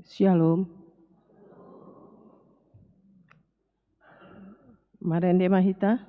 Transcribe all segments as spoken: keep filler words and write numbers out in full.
Syalom. Marende ma hita.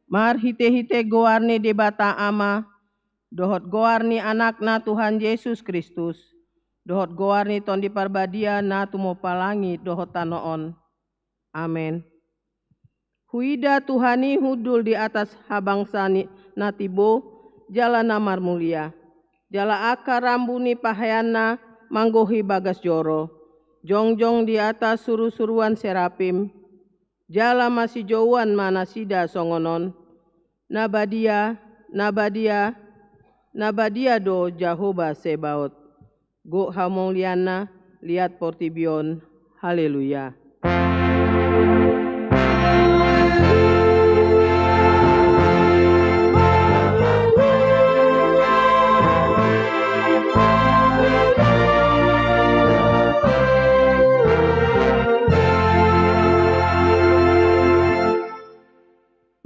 Marhitehite goar ni Debata Ama, dohot goar ni Anakna Tuhan Jesus Kristus, dohot goar ni Tondi Parbadia na tumompa langit dohot tano on. Amen. Huida Tuhan i hundul di atas habangsa ni na tibo jala na marmulia, jala angka rambu ni paheanna manggohi bagas joro. Jongjong di atas surusuruan serapim, jala masijouan ma nasida songon on: Na badia, na badia, na badia do Jahowa Sebaot. Gok hamulianna, liat portibi on. Haleluya.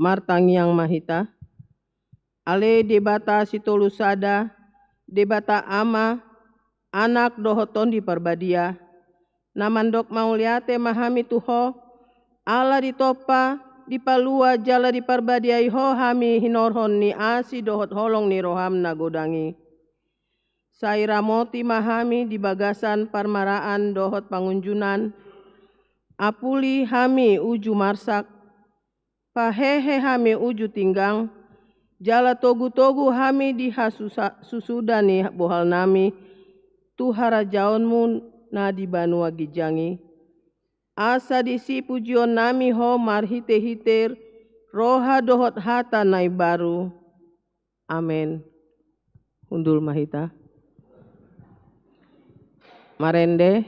Martangiang ma hita. Ale Debata sitolu sada, Debata Ama, Anak dohot Tondi Parbadia, na mandok mauliate ma hami tu Ho, ala ditompa, dipalua jala diparbadiai Ho hami hinorhon ni asi dohot holong ni roham na godang i. Sai ramoti ma hami di bagasan parmaraan dohot pangunjunan, apuli hami uju marsak, pahehe hami uju tinggang, jala togu-togu hami di hasusa-, susuda ni bohalnami tu harajaonmu na di banua ginjang i. Asa disi pujionnami Ho marhite-hite roha dohot hata na imbaru. Amen. Hundul ma hita. Marende.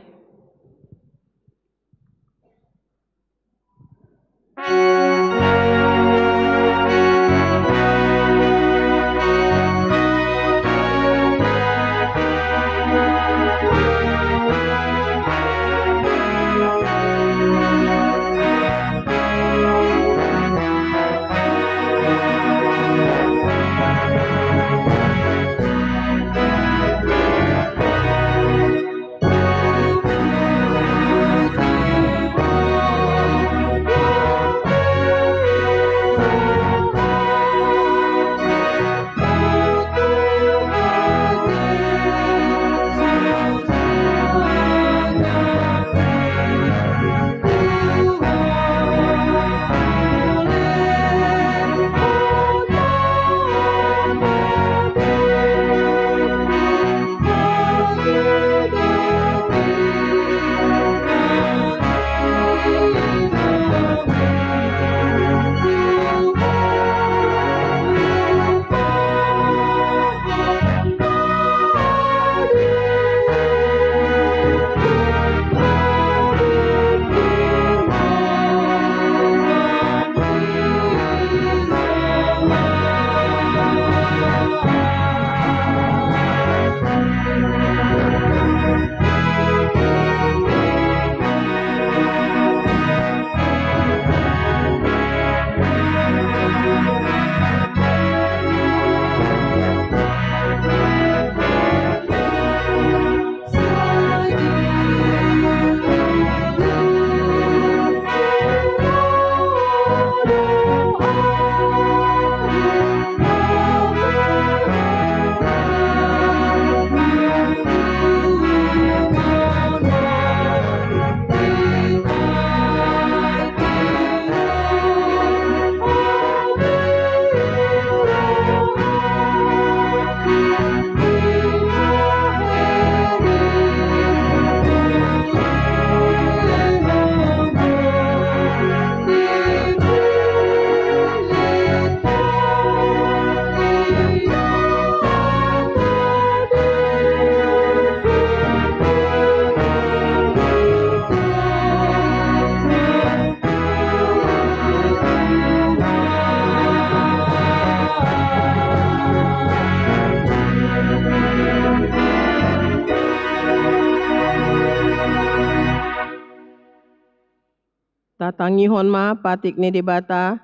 Tatangihon ma patik ni Debata,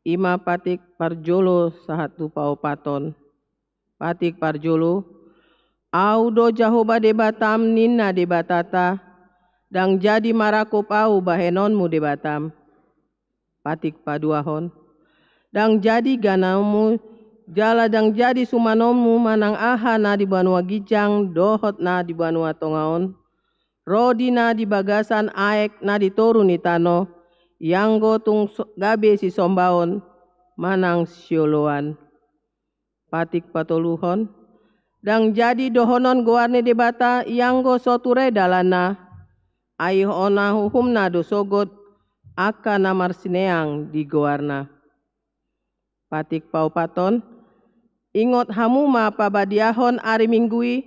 i ma patik parjolo sahat tu paopathon. Patik parjolo, Ahu do Jahowa Debatam, ninna Debatanta, ndang jadi marangkup Ahu bahenonmu Debatam. Patik paduahon, ndang jadi ganonmu, jala ndang jadi sumanonmu manang aha na di banua ginjang dohot na di banua tonga on, ro di na di bagasan aek na di toru ni tano, ianggo tung so-, gabe sisombaon manang sioloan. Patik patoluhon, ndang jadi dohonon goar ni Debata ianggo so ture dalanna, ai hona uhumna do sogot angka na marsineang di goarna. Patik paopathon, ingot hamu ma pabadiahon ari Minggu i,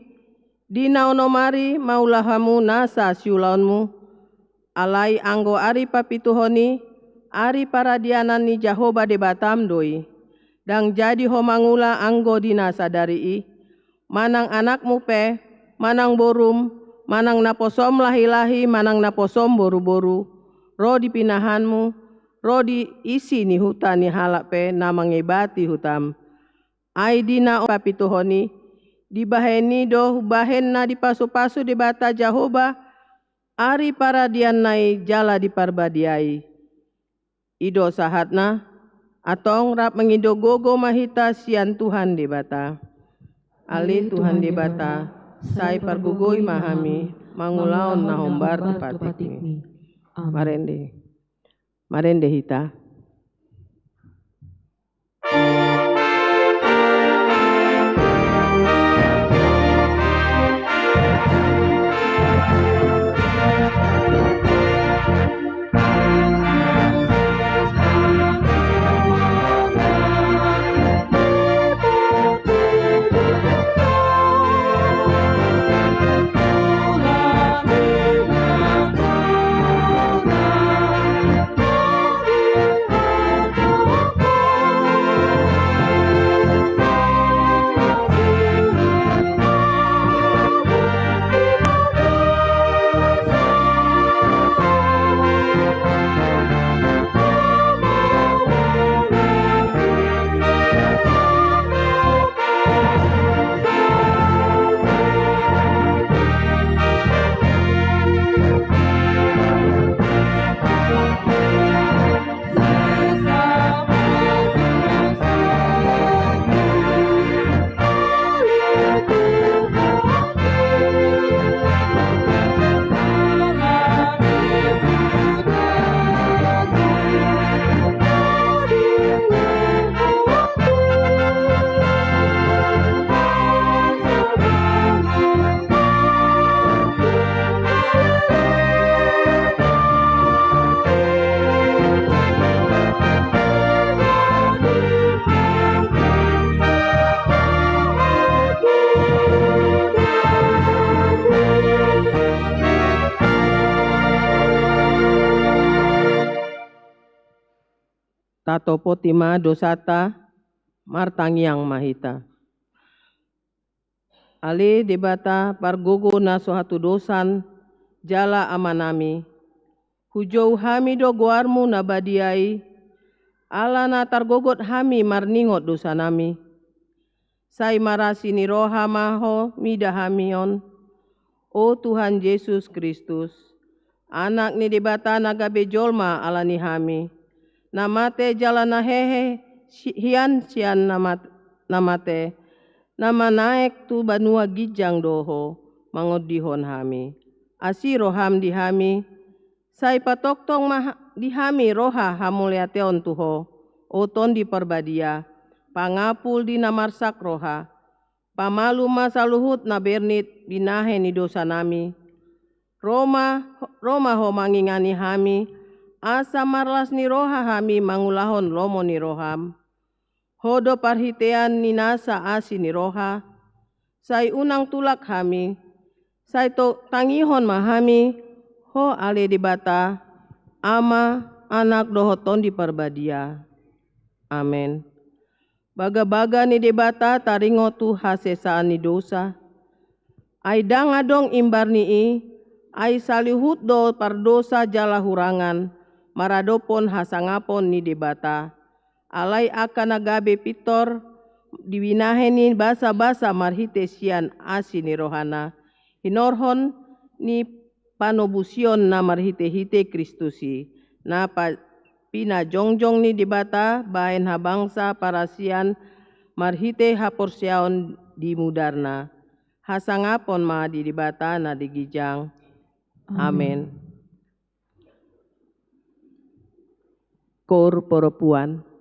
di na onom ari maula hamu nasa siulaonmu, alai anggo ari papituhon i, ari paradianan ni Jahowa Debatam do i. Ndang jadi ho mangula anggo di na sadari i, manang anakmu pe, manang borum, manang naposom lahi-lahi, manang naposom boru-boru, ro di pinahanmu, ro di isi ni huta ni halak pe na mangebati hutam. Ai di na papituhon i, Dibahen i do umbahen na dipasupasu Debata Jahowa ari paradianna i jala diparbadiai. I do sahatna, antong rap mangido gogo ma hita sian Tuhan Debata. Ale Tuhan Debata, sai pargogoi ma hami mangulahon na hombar tu patikmi. Amen. Marende. Marende hita. Tatopoti ma dosanta, martangiang ma hita. Ale Debata, pargogo na so hatudosan, jala Amanami, hujou hami do goarmu na badia i, ala na targogot hami marningot dosanami. Sai marasi ni roha ma ho mida hami on, o Tuhan Jesus Kristus, Anak ni Debata na gabe jolma ala ni hami, na mate jala na hehe si-, hian sian na mat-, na mate, na manaek tu banua ginjang do ho mangondihon hami. Asi roham di hami, sai patongtong ma ha-, di hami roha hamauliateon tu ho, o Tondi Parbadia, pangapul di na marsak roha. Pamalum ma saluhut na bernit binahen ni dosanami. Ro ma, ro ma ho mangingani hami, asa marlas ni roha hami mangulahon lomo ni roham. Ho do parhitean ni nasa asi ni roha, sai unang tulak hami, sai to-, tangihon ma hami, ho ale Debata, Ama, Anak dohot Tondi Parbadia. Amen. Bagabaga ni Debata taringot tu hasesaan ni dosa. Ai ndang adong imbar ni i, ai saluhut do pardosa jala hurangan, maradophon hasangapon ni Debata. Alai angka na gabe pintor, di binahen ni basabasa marhite sian asi ni rohana, hinorhon ni panobusion na marhitehite Kristus i, na pa-, pinajongjong ni Debata bahen habangsa parasian marhite haporseaon di mudarna. Hasangapon ma di Debata na di ginjang. Amen. Amen. Koor Poropuan.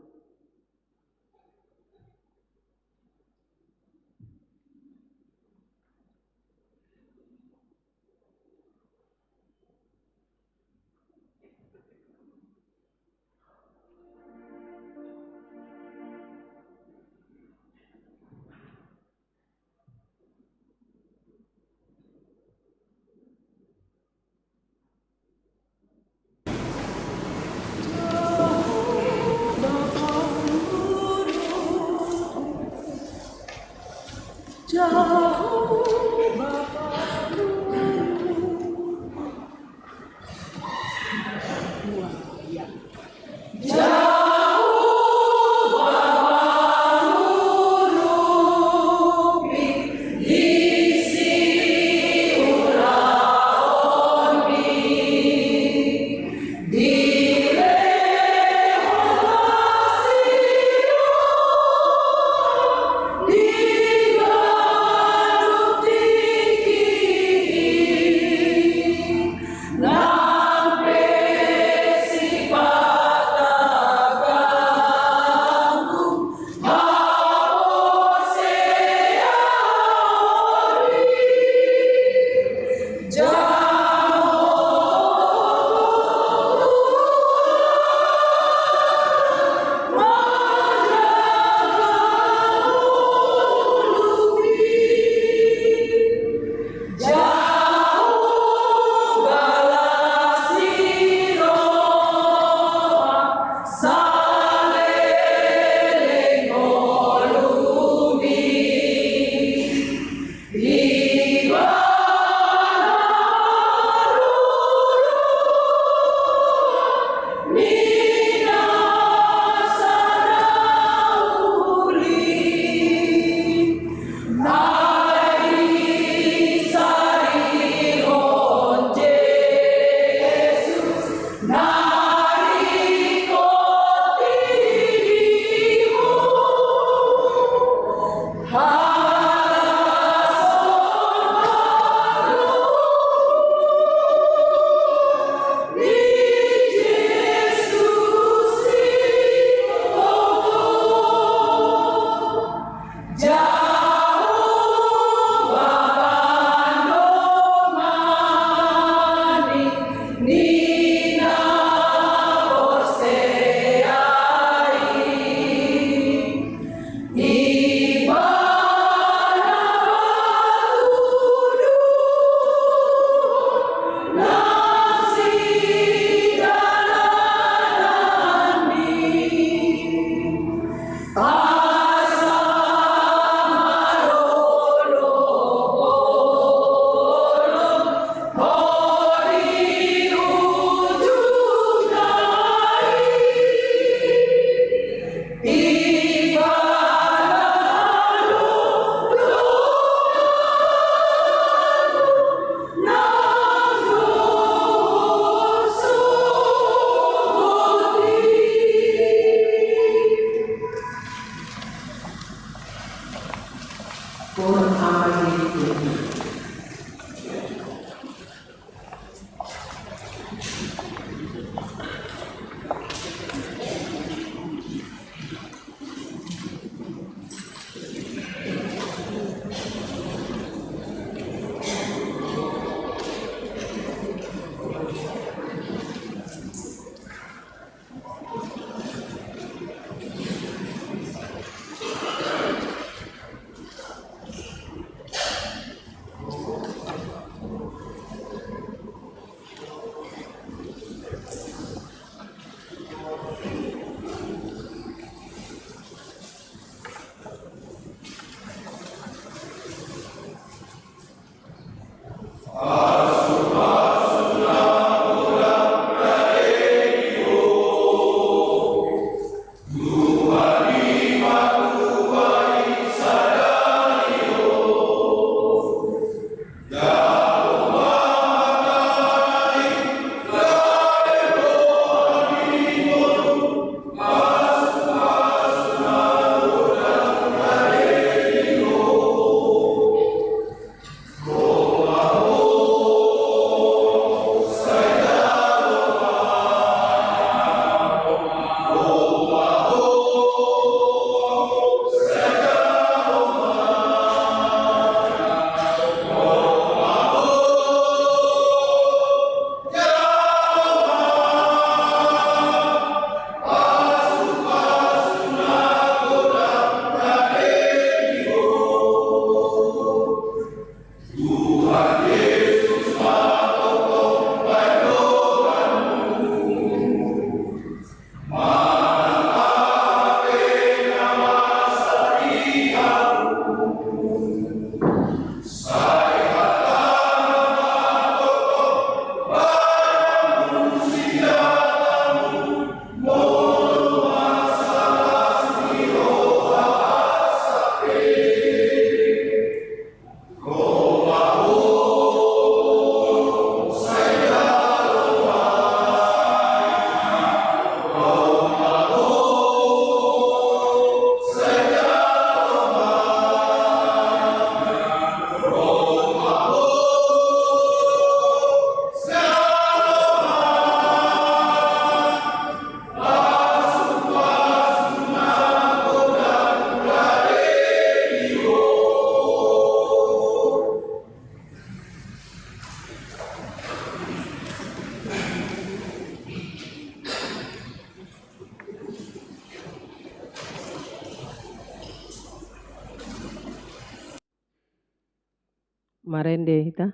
Marende hita.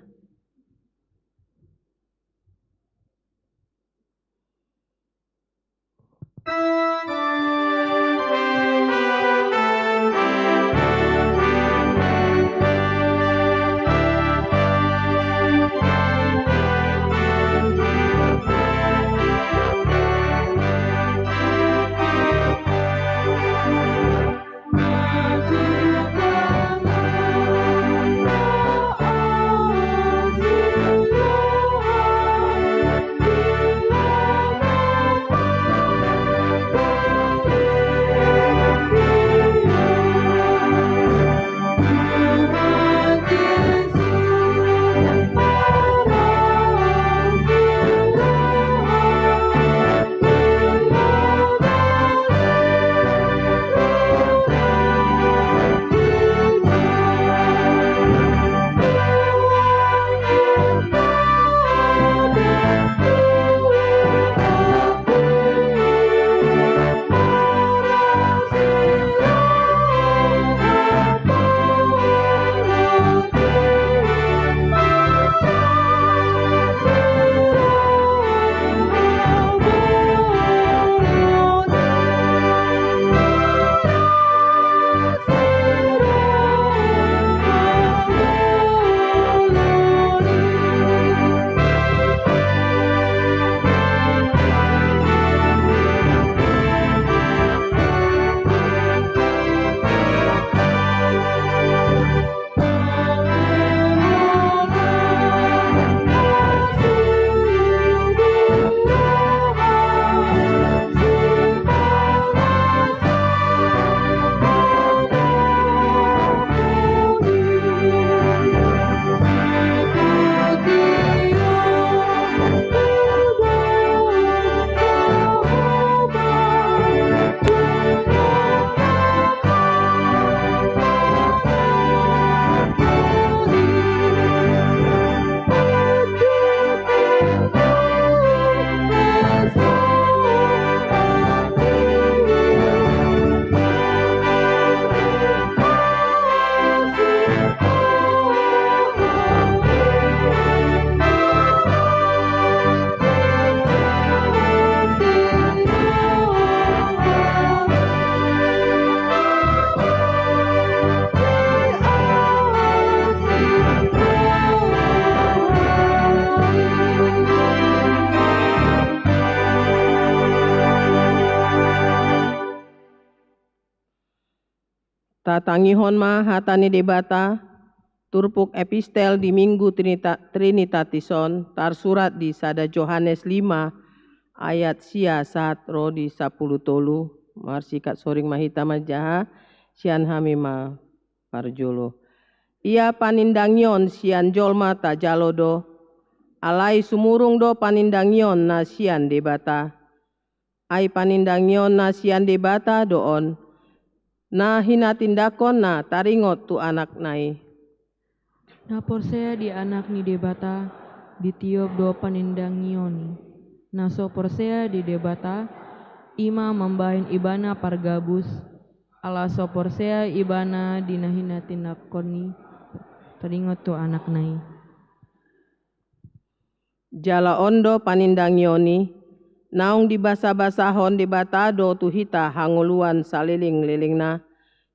Tatangihon ma hata ni Debata, turpuk epistel di Minggu Trinita-, Trinitatis on, tarsurat di sada Johannes lima ayat sia sahat ro di sampulu tolu. Marsikat soring ma hita manjaha, sian hami ma parjolo. Ia panindangion sian jolma tajalo do, alai sumurung do panindangion na sian Debata. Ai panindangion na sian Debata do on, na hinatindangkonna taringot tu Anakna i. Na porsea di Anak ni Debata, ditiop do panindangion i. Na so porsea di Debata, i ma mambahen ibana pargabus, ala so porsea ibana di na hinatindangkon i, taringot tu Anakna i. Jala on do panindangion i, naung dibasabasahon Debata do tu hita hangoluan salelenglelengna,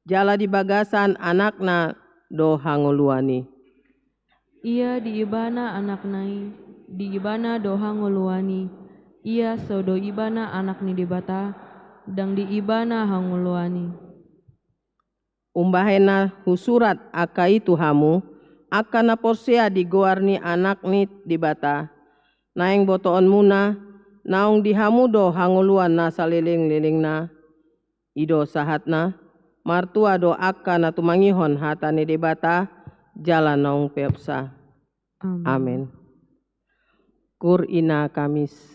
jala di bagasan Anakna do hangoluan i. Ia di ibana Anakna i, di ibana do hangoluan i, ia so do ibana Anak ni Debata, ndang di ibana hangoluan i. Umbahen na husurat angka i tu hamu, angka na porsea di goar ni Anak ni Debata, naeng botoonmuna, naung di hamu do hangoluan na salelenglelengna. I do sahatna, martua do angka na tumangihon hata ni Debata, jala naung peopsa. Amen. Amen. Kur ina Kamis.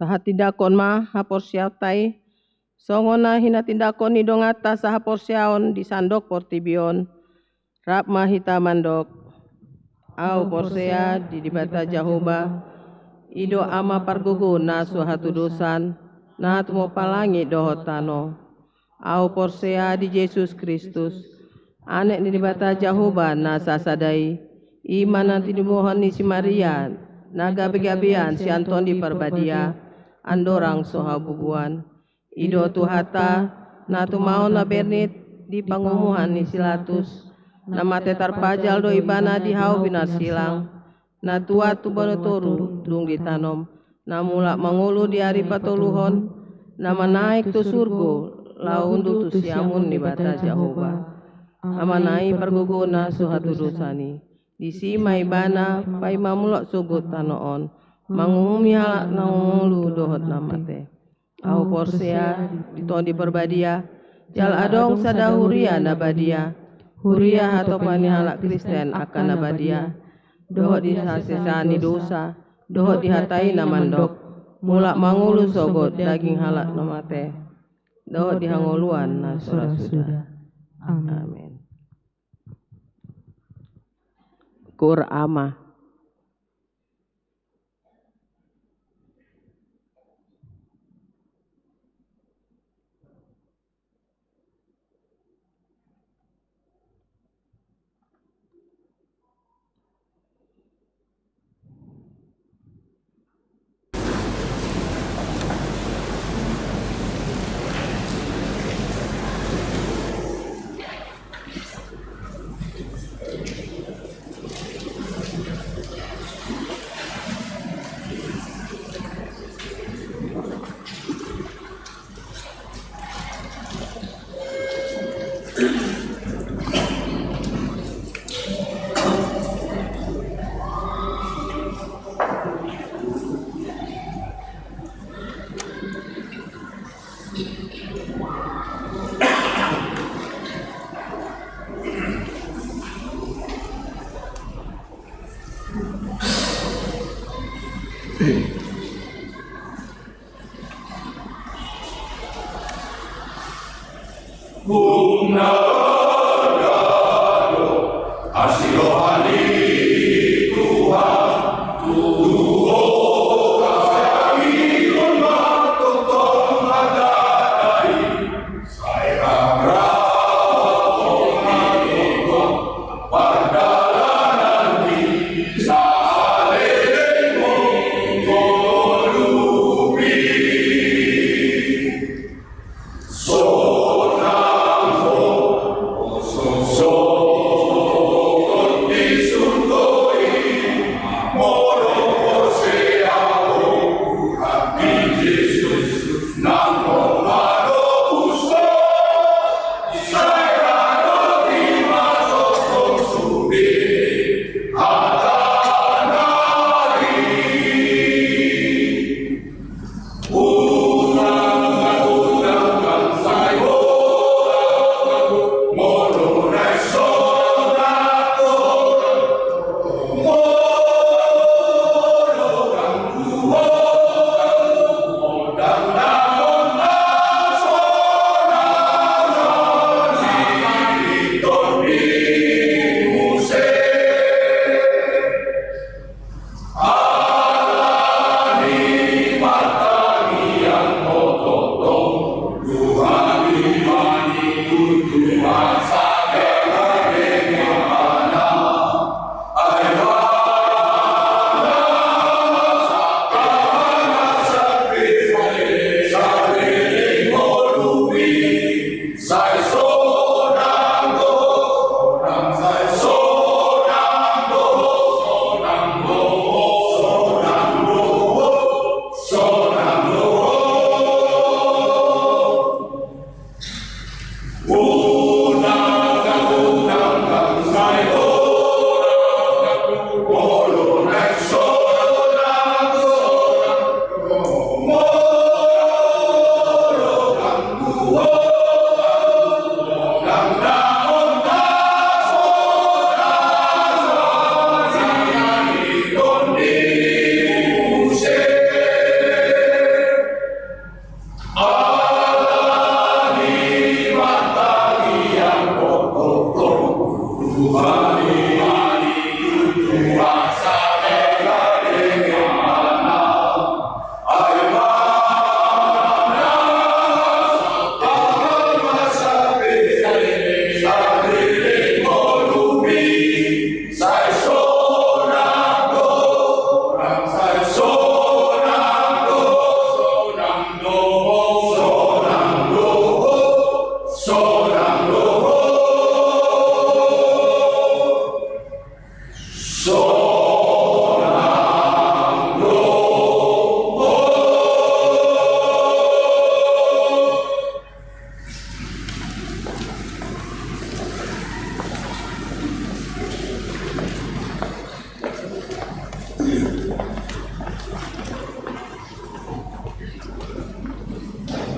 Tahatindangkon ma haporseaonta i, songon na hinatindangkon ni donganta sahaporseaon di sandok portibi on. Rap ma hita mandok. Ahu porsea di Debata Jahowa, i do Ama pargogo na so hatudosan, na tumompa langit dohot tano. Ahu porsea di Jesus Kristus, Anak ni Debata Jahowa na sasada i, i ma na tinibohon ni si Maria, na gabegabean sian Tondi Parbadia, andorang so habubuan. I do Tuhanta, na tumaon na bernit di pangomoan ni si Latus, na mate tarpajal do ibana di hau binarsilang, na tuat tu banua toru dung ditanom, na mulak mangolu di ari patoluhon, na manaek tu surgo, laho unduk tu siamun ni Debata Jahowa, Amanami pargogona so hatudosan i. Disi ma ibana paima mulak sogot tano on, mangumumi halak na mangolu dohot na mate. Ahu porsea di Tondi Parbadia, jala adong sada huria na badia, huria hatopan ni halak Kristen angka na badia, dohot di hasesaan ni dosa, dohot di hata i na mandok, mulak mangolu sogot daging halak na mate, dohot di hangoluan na so ra suda. Amin. Amin. Kur Ama.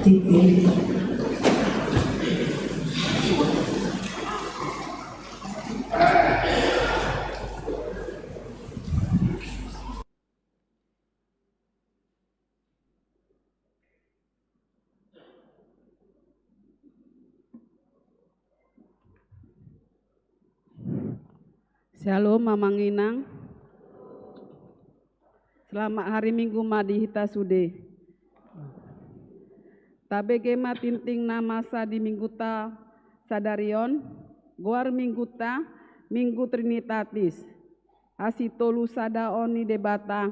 Syalom, Amang Inang. Selamat hari Minggu ma di hita sude. Tabege ma tingting na masa di Mingguta sadari on, goar Mingguta, Minggu Trinitatis. Asi tolu sadaon ni Debata.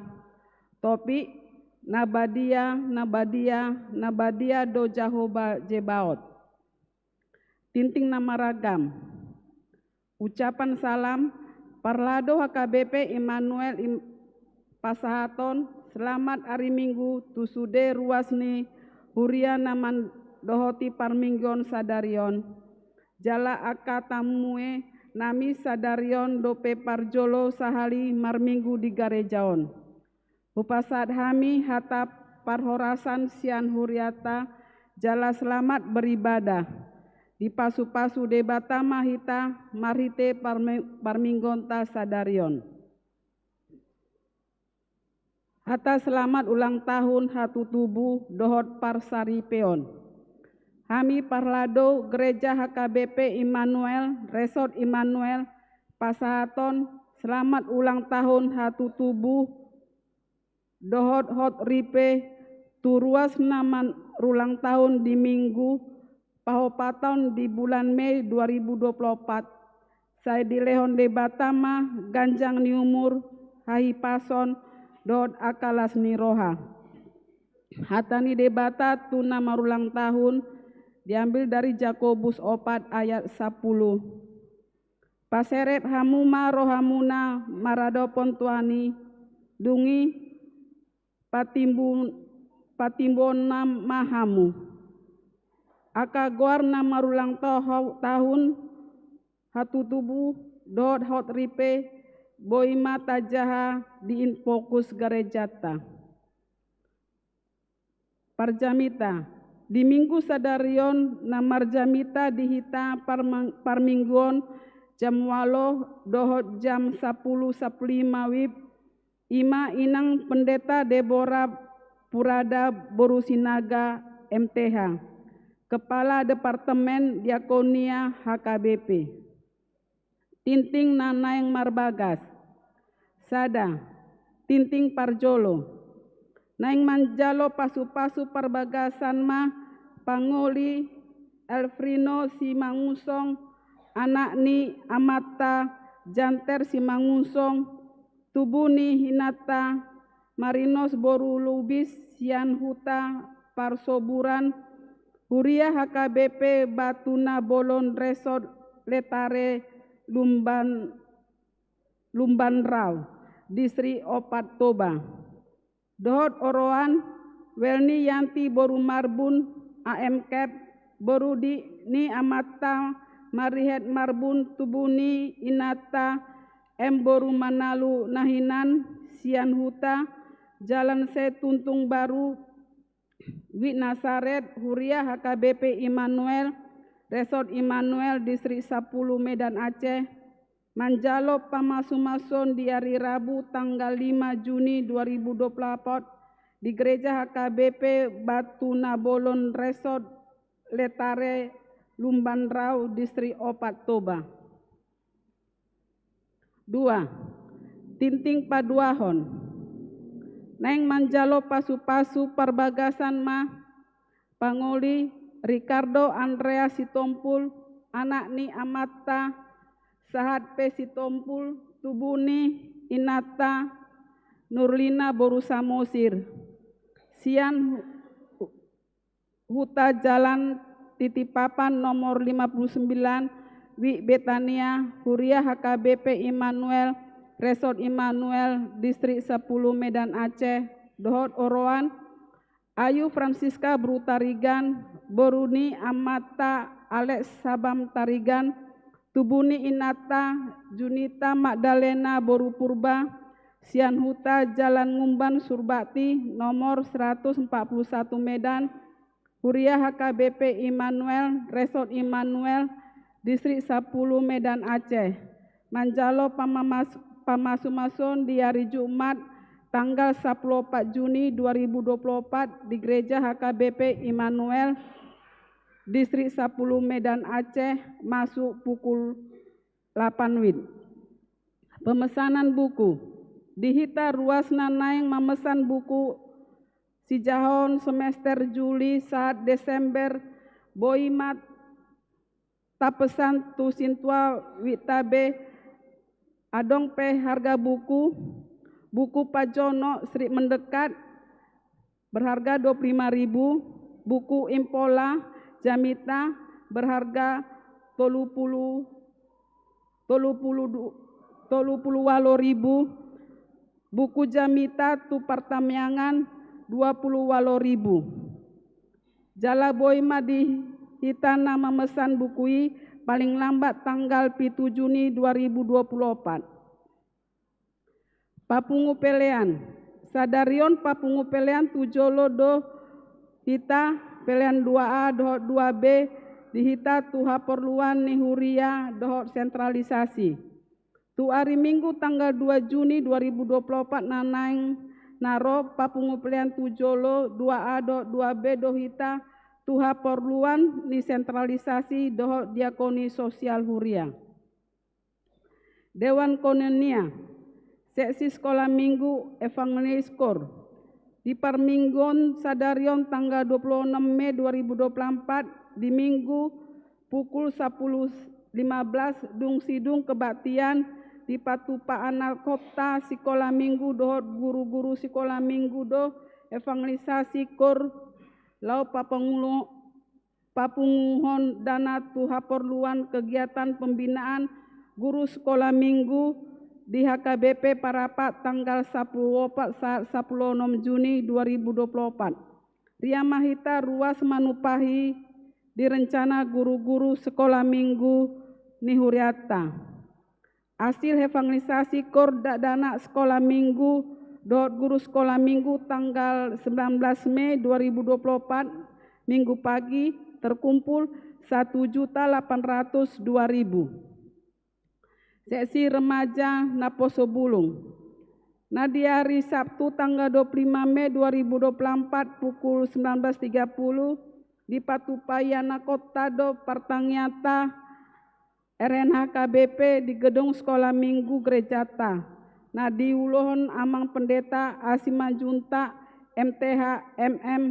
Topik, na badia, na badia, na badia do Jahowa Zebaot. Tingting na maragam. Ucapan salam, parlado H K B P Immanuel im-, pasahaton, selamat ari Minggu, tu sude ruas ni huria na mandohoti parmingguon sadari on. Jala angka tamue nami sadari on dope parjolo sahali marminggu di gareja on. Hupasahat hami hata parhorasan sian huriata, jala selamat beribadah. Dipasu-pasu Debata ma hita marhite parme-, parmingguonta sadari on. Hata selamat ulang tahun hatutubu dohot parsaripeon. Hami parlado Gereja H K B P Immanuel, Resort Immanuel, pasahaton selamat ulang tahun hatutubu dohot hot ripe tu ruas na marulang tahun di Minggu pahopaton di bulan Mei dua ribu dua puluh opat, sai dilehon Debata ma ganjang ni umur, hahipason, dohot angka las ni roha. Hata ni Debata tu na marulang tahun diambil dari Jakobus opat ayat sapuluh. Paserep hamu ma rohamuna maradophon Tuhan i, dung i patimbu-, patimbuonna ma hamu. Angka goar na marulang toho-, tahun, hatutubu, dohot hot ripe, boi ma tajaha di infokus garejanta. Parjamita. Di Minggu sadari on na marjamita di hita parmang-, parmingguon jam ualu dohot jam sapuluh sampulu lima wib, i ma Inang Pendeta Deborah Purada boru Sinaga M T H, Kepala Departemen Diakonia H K B P. Tingting na naeng marbagas. Sada, tingting parjolo. Naeng manjalo pasu-pasu parbagasan ma pangoli Elfrino Simangunsong, anak ni amanta Janter Simangunsong, tubu ni inanta Marinos boru Lubis sian huta Parsoburan, huria H K B P Batu Nabolon Resort Letare Lumban, Lumban Rau, Distrik Opat Toba. Dohot oroan, Welni Yanti boru Marbun, A M Kep, boru di, ni amanta Marihet Marbun, tubu ni inanta M boru Manalu na hinan, sian huta Jalan Se Tuntung Baru, Wik Nasaret, huria H K B P Immanuel, Resort Immanuel, Distrik Sapuluh, Medan Aceh, manjalo pamasu-masuon di ari Rabu tanggal lima Juni dua ribu dua puluh opat di Gereja H K B P Batu Nabolon Resort Letare Lumban Rau, Distrik Opat Toba. Dua, tingting paduahon. Naeng manjalo pasu-pasu parbagasan ma pangoli Ricardo Andreas Sitompul, anak ni amanta sahat pe Sitompul, tubu ni inanta Nurlina boru Samosir. Sian hu-, huta Jalan Titipapan nomor lima puluh sembilan, Wik Betania, huria H K B P Immanuel, Resort Immanuel, Distrik Sapuluh, Medan Aceh, dohot oroan, Ayu Francisca boru Tarigan, boru ni amanta Alex Sabam Tarigan, tubu ni inanta Junita Magdalena boru Purba, sian huta Jalan Ngumban Surbakti nomor seratus empat puluh satu Medan, Huria H K B P Immanuel, Resort Immanuel, Distrik Sampulu, Medan Aceh, manjalo pamamas-, pamasumasuon di ari Jumat, tanggal sampulu opat Juni dua ribu dua puluh opat, di Gereja H K B P Immanuel, Distrik Sampulu, Medan Aceh, masuk pukul lapan WIB. Pemesanan buku. Di hita ruas na naeng mamesan buku sijahaon semester Juli sahat Desember, boi ma tapesan tu sintua WIB ta be. Adong pe harga buku, buku Pajonok Strik Mendekat, berharga dua puluh lima ribu, buku Impola Jamita, berharga tolu puluh, tolu puluh du-, tolu puluh walu ribu, buku Jamita tu Partangiangan, dua puluh walu ribu. Jala boi ma di hita na mamesan buku i paling lambat tanggal pitu Juni dua ribu dua puluh opat. Papungu pelean. Sadari on papungu pelean tu jolo do hita, pelean dua A dohot dua B, di hita tu haporluan ni huria dohot sentralisasi. Tu ari Minggu tanggal dua Juni dua ribu dua puluh opat na naeng na ro, papungu pelean tu jolo dua A dohot dua B do hita tu haporluan ni sentralisasi dohot diakoni sosial huria. Dewan Koinonia, seksi Sekolah Minggu Evangelis Koor. Di parmingguon sadari on tanggal dua puluh enam Mei dua ribu dua puluh empat, di Minggu, pukul sampulu lima belas, dung sidung kebaktian, dipatupa anak kota Sekolah Minggu dohot guru-guru Sekolah Minggu do evangelisasi koor laho papungu-, papunguhon dana tu haporluan kegiatan pembinaan guru Sekolah Minggu di H K B P Parapat tanggal sampulu opat sahat sampulu onom Juni dua ribu dua puluh opat. Ria ma hita ruas manumpahi di rencana guru-guru Sekolah Minggu ni hurianta. Hasil evangelisasi koor dakdanak Sekolah Minggu dohot guru Sekolah Minggu tanggal sembilan belas Mei dua ribu dua puluh opat, Minggu pagi, terkumpul satu juta lapan ratus dua ribu. Seksi remaja naposo bulung. Na di ari Sabtu tanggal dua puluh lima Mei dua ribu dua puluh empat pukul sembilan belas tiga puluh, dipatupa anak kota do partangiangta R N H K B P di gedung Sekolah Minggu gerejata, na diulohon Amang Pendeta A. Simanjuntak, M T H, M M,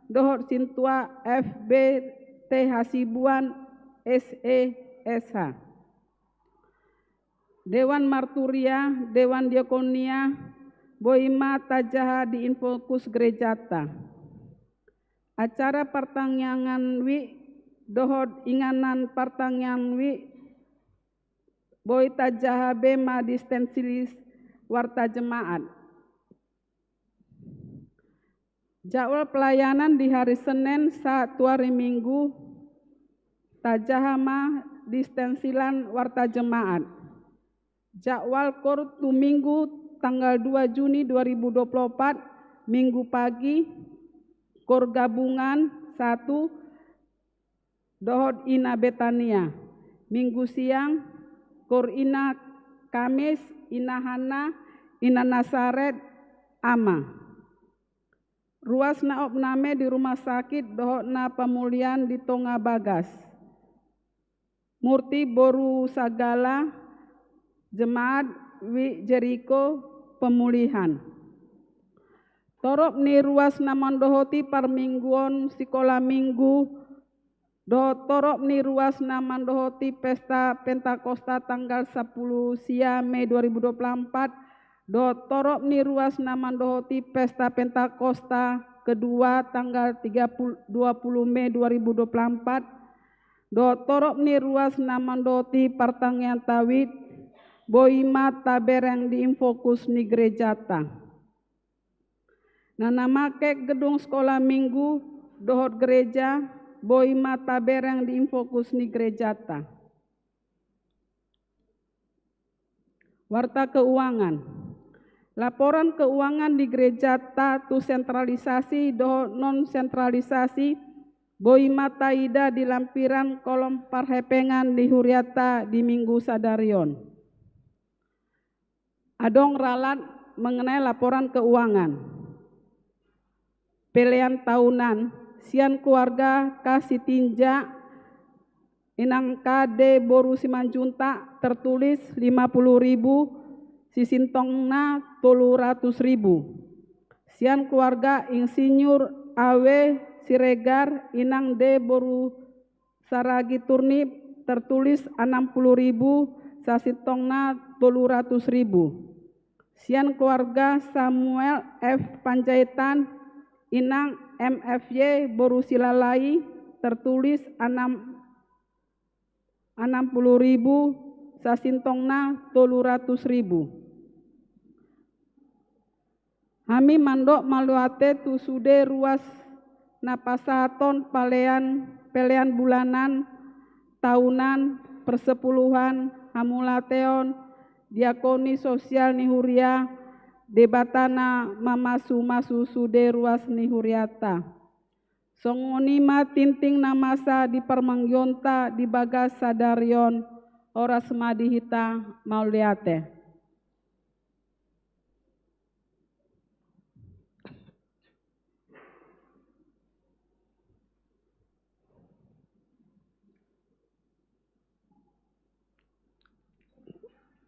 dohot Sintua F B T Hasibuan, S E, S H. Dewan Marturia, Dewan Diakonia, boi ma tajaha di infokus gerejata. Acara partangiangan WIB dohot inganan partangiangan WIB boi tajaha be ma di Stensilis Warta Jemaat. Jadwal pelayanan di hari Senin sahat tu hari Minggu tajaha ma di Stensilan Warta Jemaat. Jadwal koor tu Minggu tanggal dua Juni dua ribu dua puluh opat, Minggu pagi, koor gabungan satu dohot Ina Betania. Minggu siang, koor Ina Kamis, Ina Hanna, Ina Nasaret, Ama. Ruas na opname di rumah sakit dohot na pamulian di tonga bagas. Murti boru Sagala, Jemaat WIB Jeriko, pemulihan. Torop ni ruas na mandohoti parmingguon Sekolah Minggu dohot torop ni ruas na mandohoti Pesta Pentakosta tanggal sampulu sia Mei dua ribu dua puluh empat, dohot torop ni ruas na mandohoti Pesta Pentakosta kedua tanggal tiga puluh, dua puluh Mei dua ribu dua puluh empat, dohot torop ni ruas na mandohoti partangianganta WIB, boi ma tabereng di infokus ni gerejata. Na, na make gedung Sekolah Minggu dohot gereja, boi ma tabereng di infokus ni gerejata. Warta keuangan. Laporan keuangan di gerejata tu sentralisasi dohot non sentralisasi Boi ma taida di lampiran kolom parhepengan ni hurianta di Minggu sadari on. Adong ralat mengenai laporan keuangan. Pelean tahunan, sian keluarga K. Sitinjak, inang K. D. boru Simanjuntak, tertulis lima puluh ribu, sisintongna tolu ratus ribu. Sian keluarga Insinyur A W. Siregar, inang D. boru Saragi Turnip, tertulis enam puluh ribu, sasintongna tolu ratus ribu. Sian keluarga Samuel F. Panjaitan, inang M F Y boru Silalai, tertulis enam, enam puluh ribu, sasintongna tolu ratus ribu. Hami mandok mauliate tu sude ruas na pasahaton palean, pelean bulanan, tahunan, persepuluhan, hamauliateon, diakoni sosial ni huria, Debata na mamasumasu sude ruas ni hurianta. Songon i ma tingting na masa di parmangionta di bagasan sadari on, horas ma di hita, mauliate.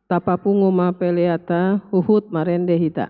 Tapapungu ma peleanta, huhut marende hita.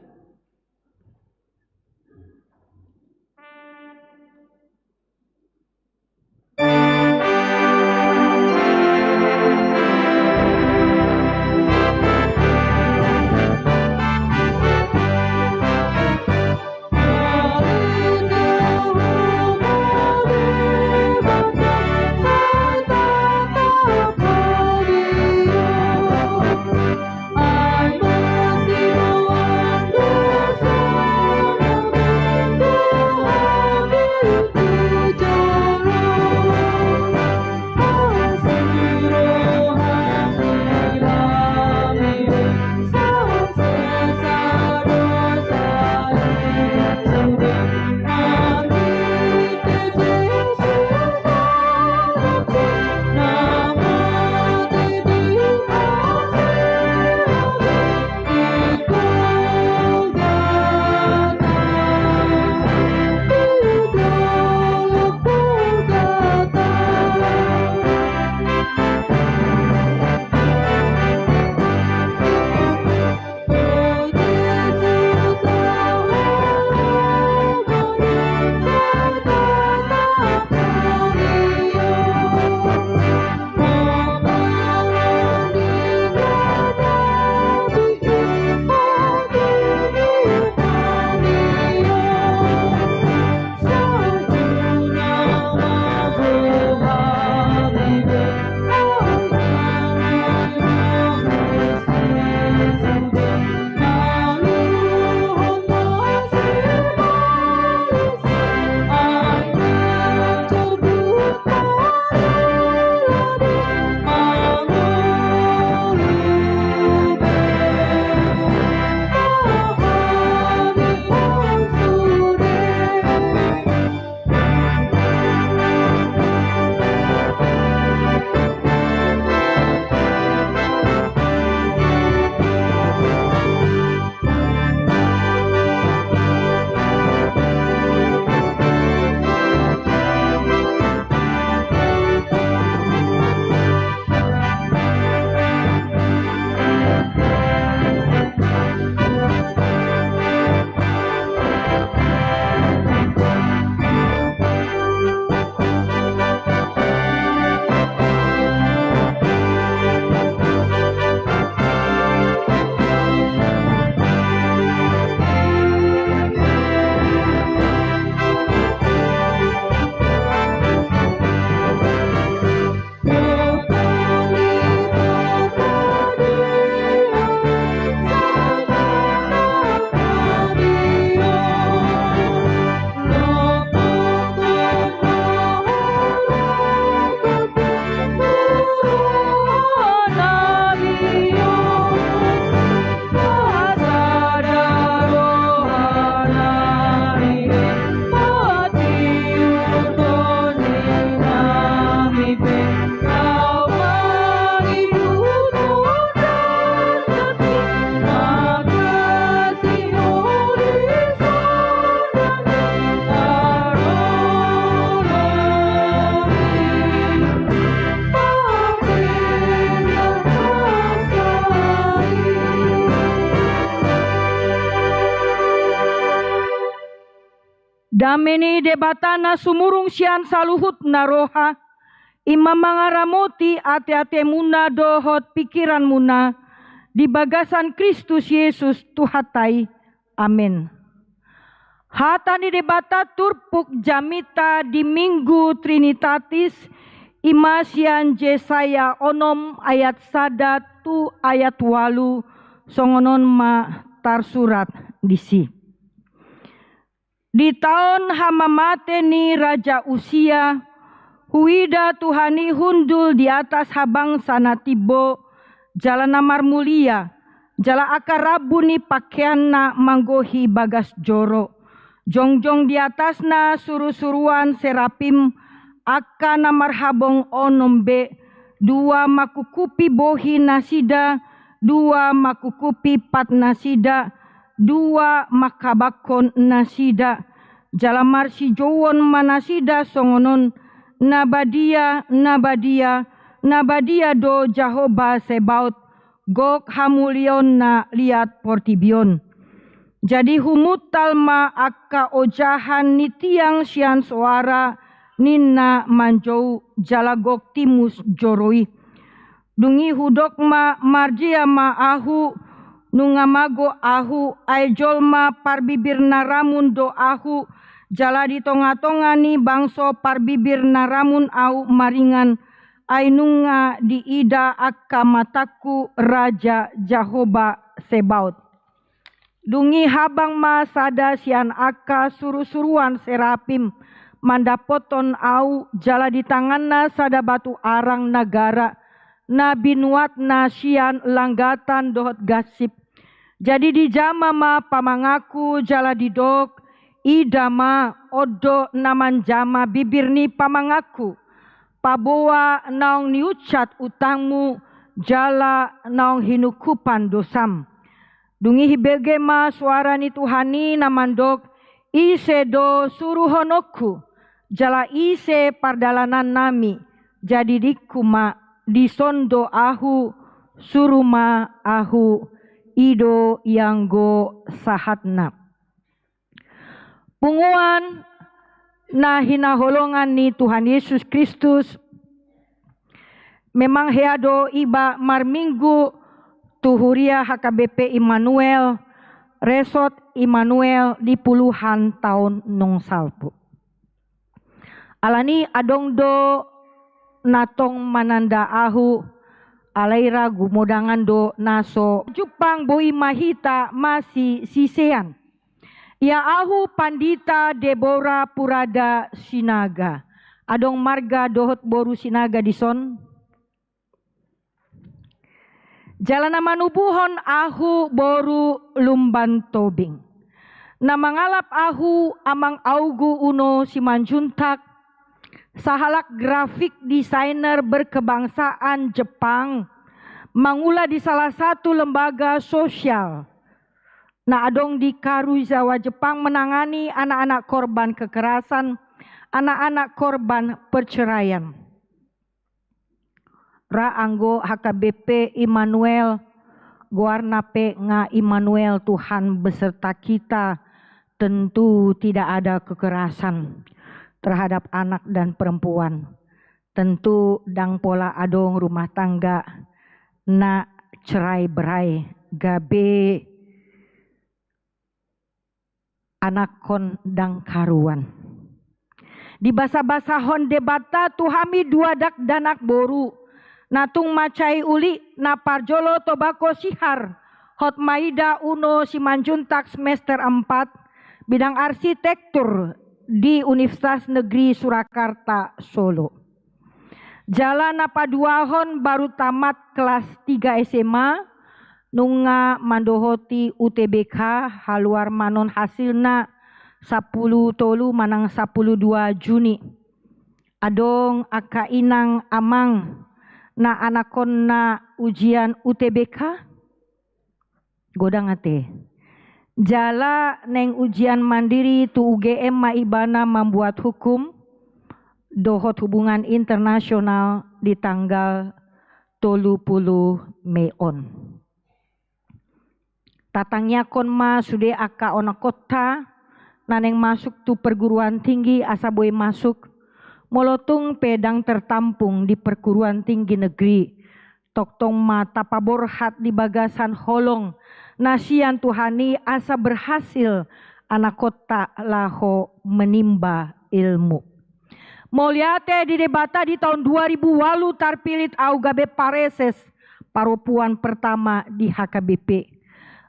Dame ni Debata na sumurung sian saluhut na roha, i ma mangaramoti ateatemuna dohot pingkiranmuna di bagasan Kristus Jesus Tuhanta i. Amen. Hata ni Debata turpuk jamita di Minggu Trinitatis, i ma sian Jesaya onom ayat sada tu ayat ualu, songon on ma tarsurat disi. Di taon hamamate ni Raja Usia, huida Tuhan i hundul di atas habangsa na timbo, jala na marmulia, jala angka rambu ni pakeanna manggohi bagas joro. Jongjong di atasna surusuruan serapim, angka na marhabong onom be, dua mangkukupi bohi nasida, dua mangkukupi pat nasida, dua manghabanghon nasida, jala marsijouon ma nasida songon on: Na badia, na badia, na badia do Jahowa Sebaot, gok hamuliaonna liat portibi on. Jadi humuntal ma angka ojahan ni tiang sian soara ninna manjou, jala gok timus joro i. Dung i hudok ma: Mardia ma ahu, nunga mago ahu, ai jolma parbibir na ramun do ahu, jala di tongatonga ni bangso parbibir na ramun ahu maringan, ai nunga diida angka matangku Raja Jahowa Sebaot. Dung i habang ma sada sian angka surusuruan serapim mandapothon ahu, jala di tanganna sada batu arang na gara, na binuatna sian langgatan dohot gansip. Jadi dijama ma pamanganku, jala didok: Ida ma, on do na manjama bibir ni pamanganku, paboa naung niunsat utangmu, jala naung hinungkupan dosam. Dung i hubege ma soara ni Tuhan i na mandok: Ise do suruhononku, jala ise pardalanannami? Jadi didok ma: Dison do ahu, suru ma ahu, i do ianggo sahatna. Punguan na hinaholongan ni Tuhan Yesus Kristus, memang hea do iba marminggu tu huria H K B P Immanuel, Resort Immanuel di puluhan taon naung salpu. Alani adong do na tong mananda ahu, alai ra gumodangan do na so jumpang, boi ma hita masisisean. Ia ahu Pandita Debora Purada Sinaga. Adong marga dohot boru Sinaga dison? Jala na manubuhon ahu boru Lumban Tobing. Na mangalap ahu Amang Augu Uno Simanjuntak, sahalak graphic designer berkebangsaan Jepang, mangula di salah satu lembaga sosial na adong di Karuizawa Jepang, menangani anak-anak korban kekerasan, anak-anak korban perceraian. Ra anggo H K B P Immanuel, goarna pe nga Immanuel, Tuhan beserta kita, tentu tidak ada kekerasan terhadap anak dan perempuan. Tentu ndang pola adong rumah tangga na cerai berai, gabe anakhon ndang karuan. Dibasabasahon Debata tu hami dua dakdanak boru, na tung mansai uli, na parjolo Tobako Sihar, hot Maida Uno Simanjuntak, semester empat, bidang arsitektur di Universitas Negeri Surakarta, Solo. Jala na paduahon baru tamat kelas tiga S M A, nunga mandohoti U T B K, haluar manon hasilna sampulu tolu manang sampulu dua Juni. Adong angka inang amang na anakhonna ujian U T B K? Godang ate. Jala naeng ujian mandiri tu U G M ma ibana mambuat hukum dohot hubungan internasional di tanggal tolu pulu Mei on. Tatangiangkon ma sude angka anakhonta, na naeng masuk tu perguruan tinggi asa boi masuk, molo tung pe ndang tertampung di perguruan tinggi negeri, tongtong ma tapaborhat di bagasan holong na sian Tuhan i asa berhasil anakhonta laho menimba ilmu. Mauliate di Debata, di taon dua ribu ualu tarpilit ahu gabe pareses paropuan pertama di H K B P.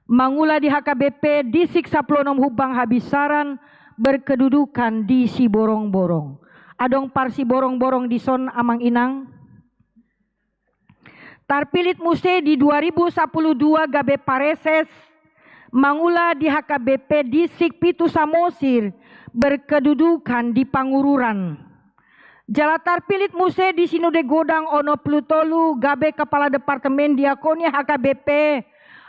Mangula di H K B P Distrik Sampulu Onom Humbang Habinsaran, berkedudukan di Siborongborong. Adong parsiborongborong dison, amang inang? Tarpilit muse di dua ribu sampulu dua gabe pareses, mangula di H K B P Distrik Pitu Samosir, berkedudukan di Pangururan. Jala tarpilit muse di Sinode Godang onom pulu tolu gabe Kepala Departemen Diakonia H K B P,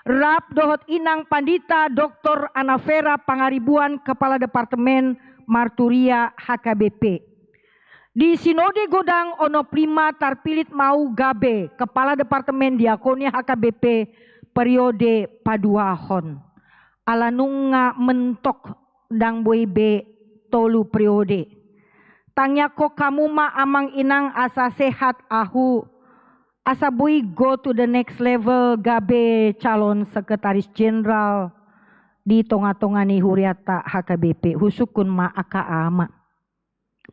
rap dohot Inang Pandita Doktor Anna Vera Pangaribuan, Kepala Departemen Marturia H K B P. Di Sinode Godang onom pulu lima tarpilit ma ahu gabe Kepala Departemen Diakonia H K B P periode paduahon. Ala nunga mentok, ndang boi be tolu periode. Tangiangkon hamu ma, amang inang, asa sehat ahu, asa boi go to the next level gabe calon sekretaris jenderal di tongatonga ni hurianta H K B P. Husungkun ma angka ama.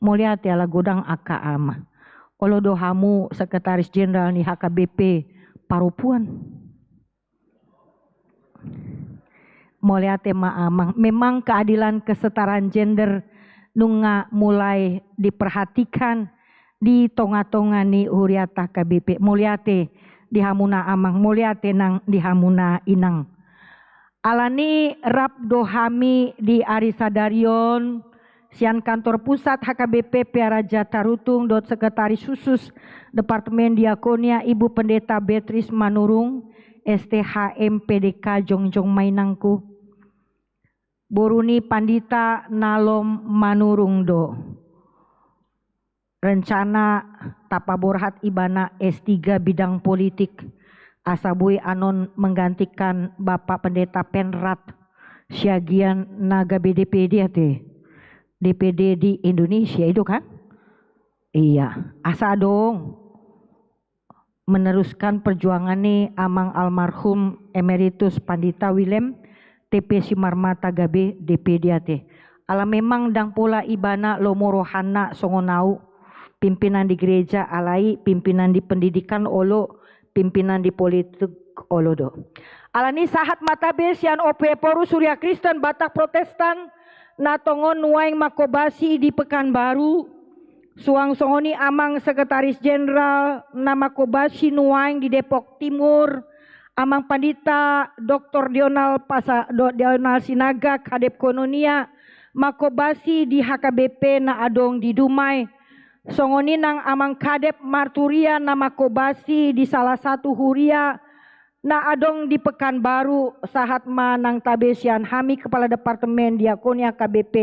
Mauliate ala godang angka ama. Olo do hamu sekretaris jenderal ni H K B P paropuan? Mauliate ma amang. Memang keadilan kesetaraan gender nunga mulai diperhatikan di tongatonga ni hurianta H K B P. Mauliate di hamuna amang, mauliate nang di hamuna inang. Alani rap do hami di ari sadari on sian kantor pusat H K B P Pearaja Tarutung dohot Sekretaris Khusus Departemen Diakonia, Ibu Pendeta Beatrice Manurung, S T H M P D K, jongjong ma inangku. Boru ni Pandita Nalom Manurung do. Rencana tapaborhat ibana S tiga bidang politik, asa boi annon menggantikan Bapak Pendeta Penrat Siagian na gabe D P D ate. D P D di Indonesia itu kan? Iya, asa adong meneruskan perjuangan ni amang almarhum Emeritus Pandita Willem T P Simarmata gabe D P D ate. Ala memang ndang pola ibana lomo rohana songon au, pimpinan di gereja alai, pimpinan di pendidikan olo, pimpinan di politik olo do. Alani sahat ma tabe sian Ompu Ephorus Huria Kristen Batak Protestan na tongon nuaeng mangkobasi di Pekanbaru, suang songon i amang sekretaris jenderal na mangkobasi nuaeng di Depok Timur, amang Pandita Doktor Dional Pasa-, Do-, Dional Sinaga, kadep koinonia, mangkobasi di H K B P na adong di Dumai. Songon i nang amang kadep marturia na mangkobasi di salah satu huria na adong di Pekanbaru, sahat ma nang tabe sian hami Kepala Departemen Diakonia H K B P,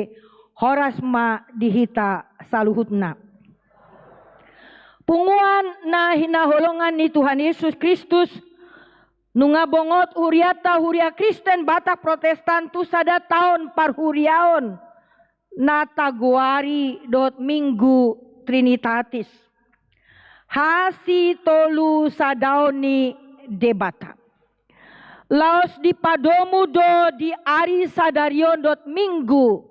horas ma di hita saluhutna. Punguan na hinaholongan ni Tuhan Yesus Kristus, nunga bongot hurianta Huria Kristen Batak Protestan tu sada taon parhuriaon na tagoari dohot Minggu Trinitatis. Hasitolu sadaon ni Debata. Laos dipadomu do di ari sadari on dohot Minggu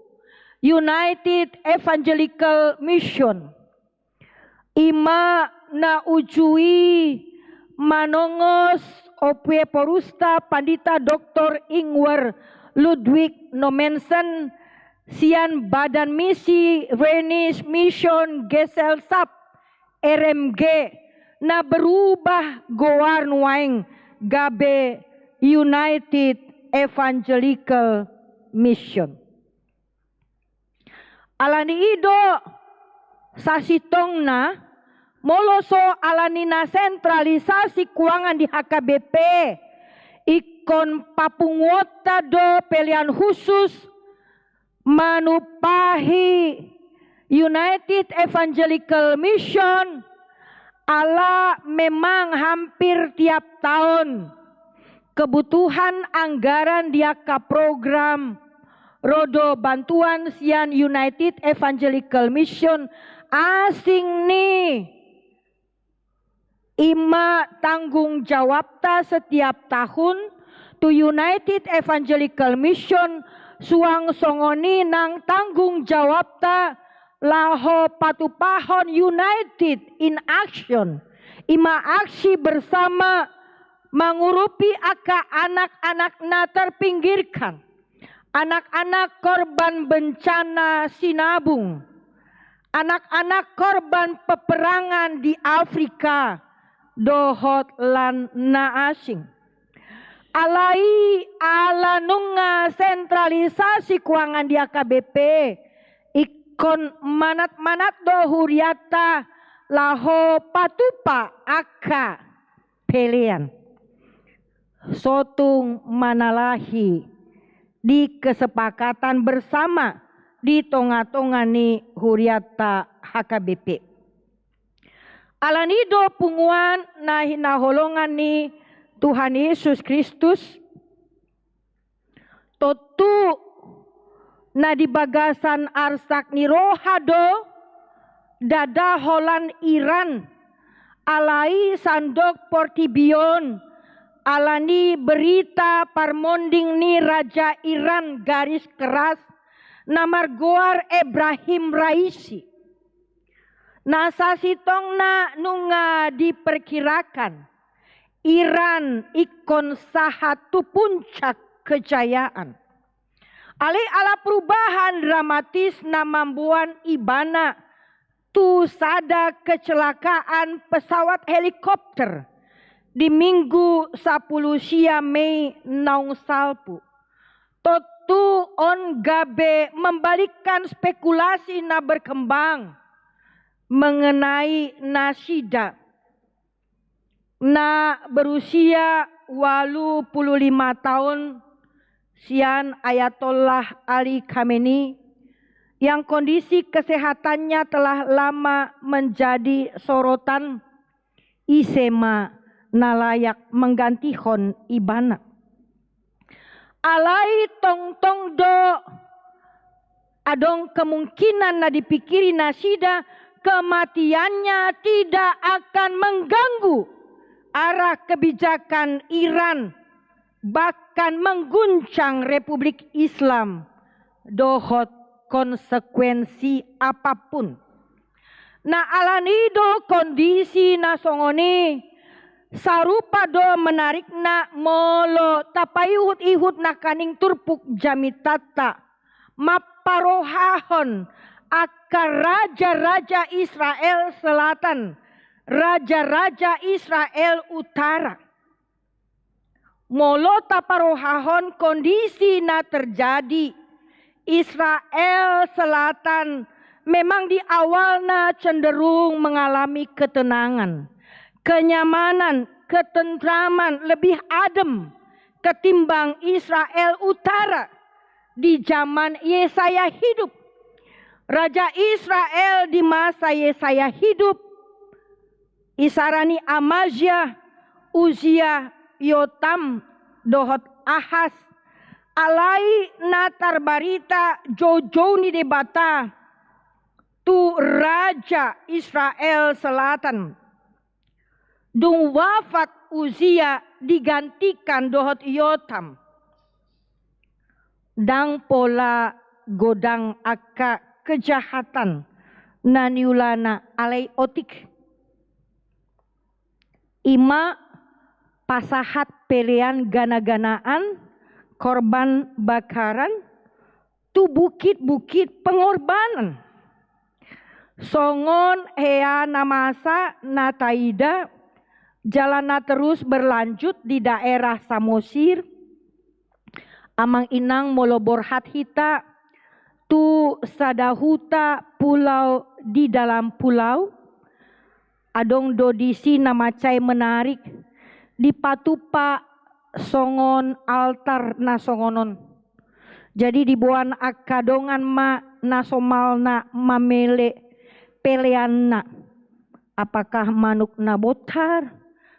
United Evangelical Mission. I ma na uju i manongos Ompu Ephorus ta Pandita Doktor Ingwer Ludwig Nommensen sian Badan Misi Rhenish Mission Gesellschaft, R M G, na berubah goar nuaeng gabe United Evangelical Mission. Alani i do sasintongna, molo so alani na sentralisasi kuangan di H K B P, ingkon papunguonta do pelean khusus manumpahi United Evangelical Mission, ala memang hampir tiap taon kebutuhan anggaran di angka program Ro do bantuan sian United Evangelical Mission asing ni. Ima tanggung jawabta setiap tahun tu United Evangelical Mission, suang songon i nang tanggung jawabta laho patupahon United in Action, ima aksi bersama mangurupi angka anak-anak na terpinggirkan, anak-anak korban bencana Sinabung, anak-anak korban peperangan di Afrika dohot lan na asing. Alai ala nunga sentralisasi kuangan di H K B P, ingkon manat-manat do hurianta laho patupa angka pelean. Sotung manalahi di kesepakatan bersama di tonga-tonga ni hurianta H K B P. Alani do punguan na hinaholongan ni Tuhan Yesus Kristus, tontu na di bagasan arsak ni roha do ndada holan Iran, alai sandok portibi on, alani berita parmonding ni raja Iran garis keras na margoar Ebrahim Raisi. Na sasintongna nunga diperkirakan Iran ingkon sahat tu puncak kejayaan. Alai ala perubahan dramatis na mamboan ibana tu sada kecelakaan pesawat helikopter di Minggu sampulu sia Mei naung salpu. Tontu on gabe membalikkan spekulasi na berkembang mengenai nasida na berusia walu pulu lima tahun sian Ayatollah Ali Khamenei yang kondisi kesehatannya telah lama menjadi sorotan, ise ma na layak menggantihon ibana. Alai tongtong do adong kemungkinan na dipikiri nasida kematiannya tidak akan mengganggu arah kebijakan Iran, bahkan mengguncang Republik Islam dohot konsekuensi apapun. Na alani do kondisi na songon i, sarupa do menarikna molo tapaihut-ihut nangkaning turpuk jamitanta mamparrohahon angka raja-raja Israel Selatan, raja-raja Israel Utara. Molo taparrohahon kondisi na terjadi, Israel Selatan memang di awalna cenderung mengalami ketenangan, kenyamanan, ketentraman, lebih adem ketimbang Israel Utara di zaman Yesaya hidup. Raja Israel di masa Yesaya hidup, isarani Amazia, Uzia, Yotam, dohot Ahas, alai na tarbarita joujou ni Debata tu raja Israel Selatan. Dung wafat Uzia digantikan dohot Yotam. Ndang pola godang angka kejahatan na niulana alai otik. Ima pasahat pelean gana-ganaan, korban bakaran, tu bukit-bukit pengorbanan. Songon hea na masa na taida, jala na terus berlanjut di daerah Samosir. Amang inang, molo borhat hita tu sada huta pulau di dalam pulau, adong do disi na mansai menarik, dipatupa songon altar na songon on. Jadi diboan angka dongan ma na somalna mamele peleanna. Apakah manuk na bontar,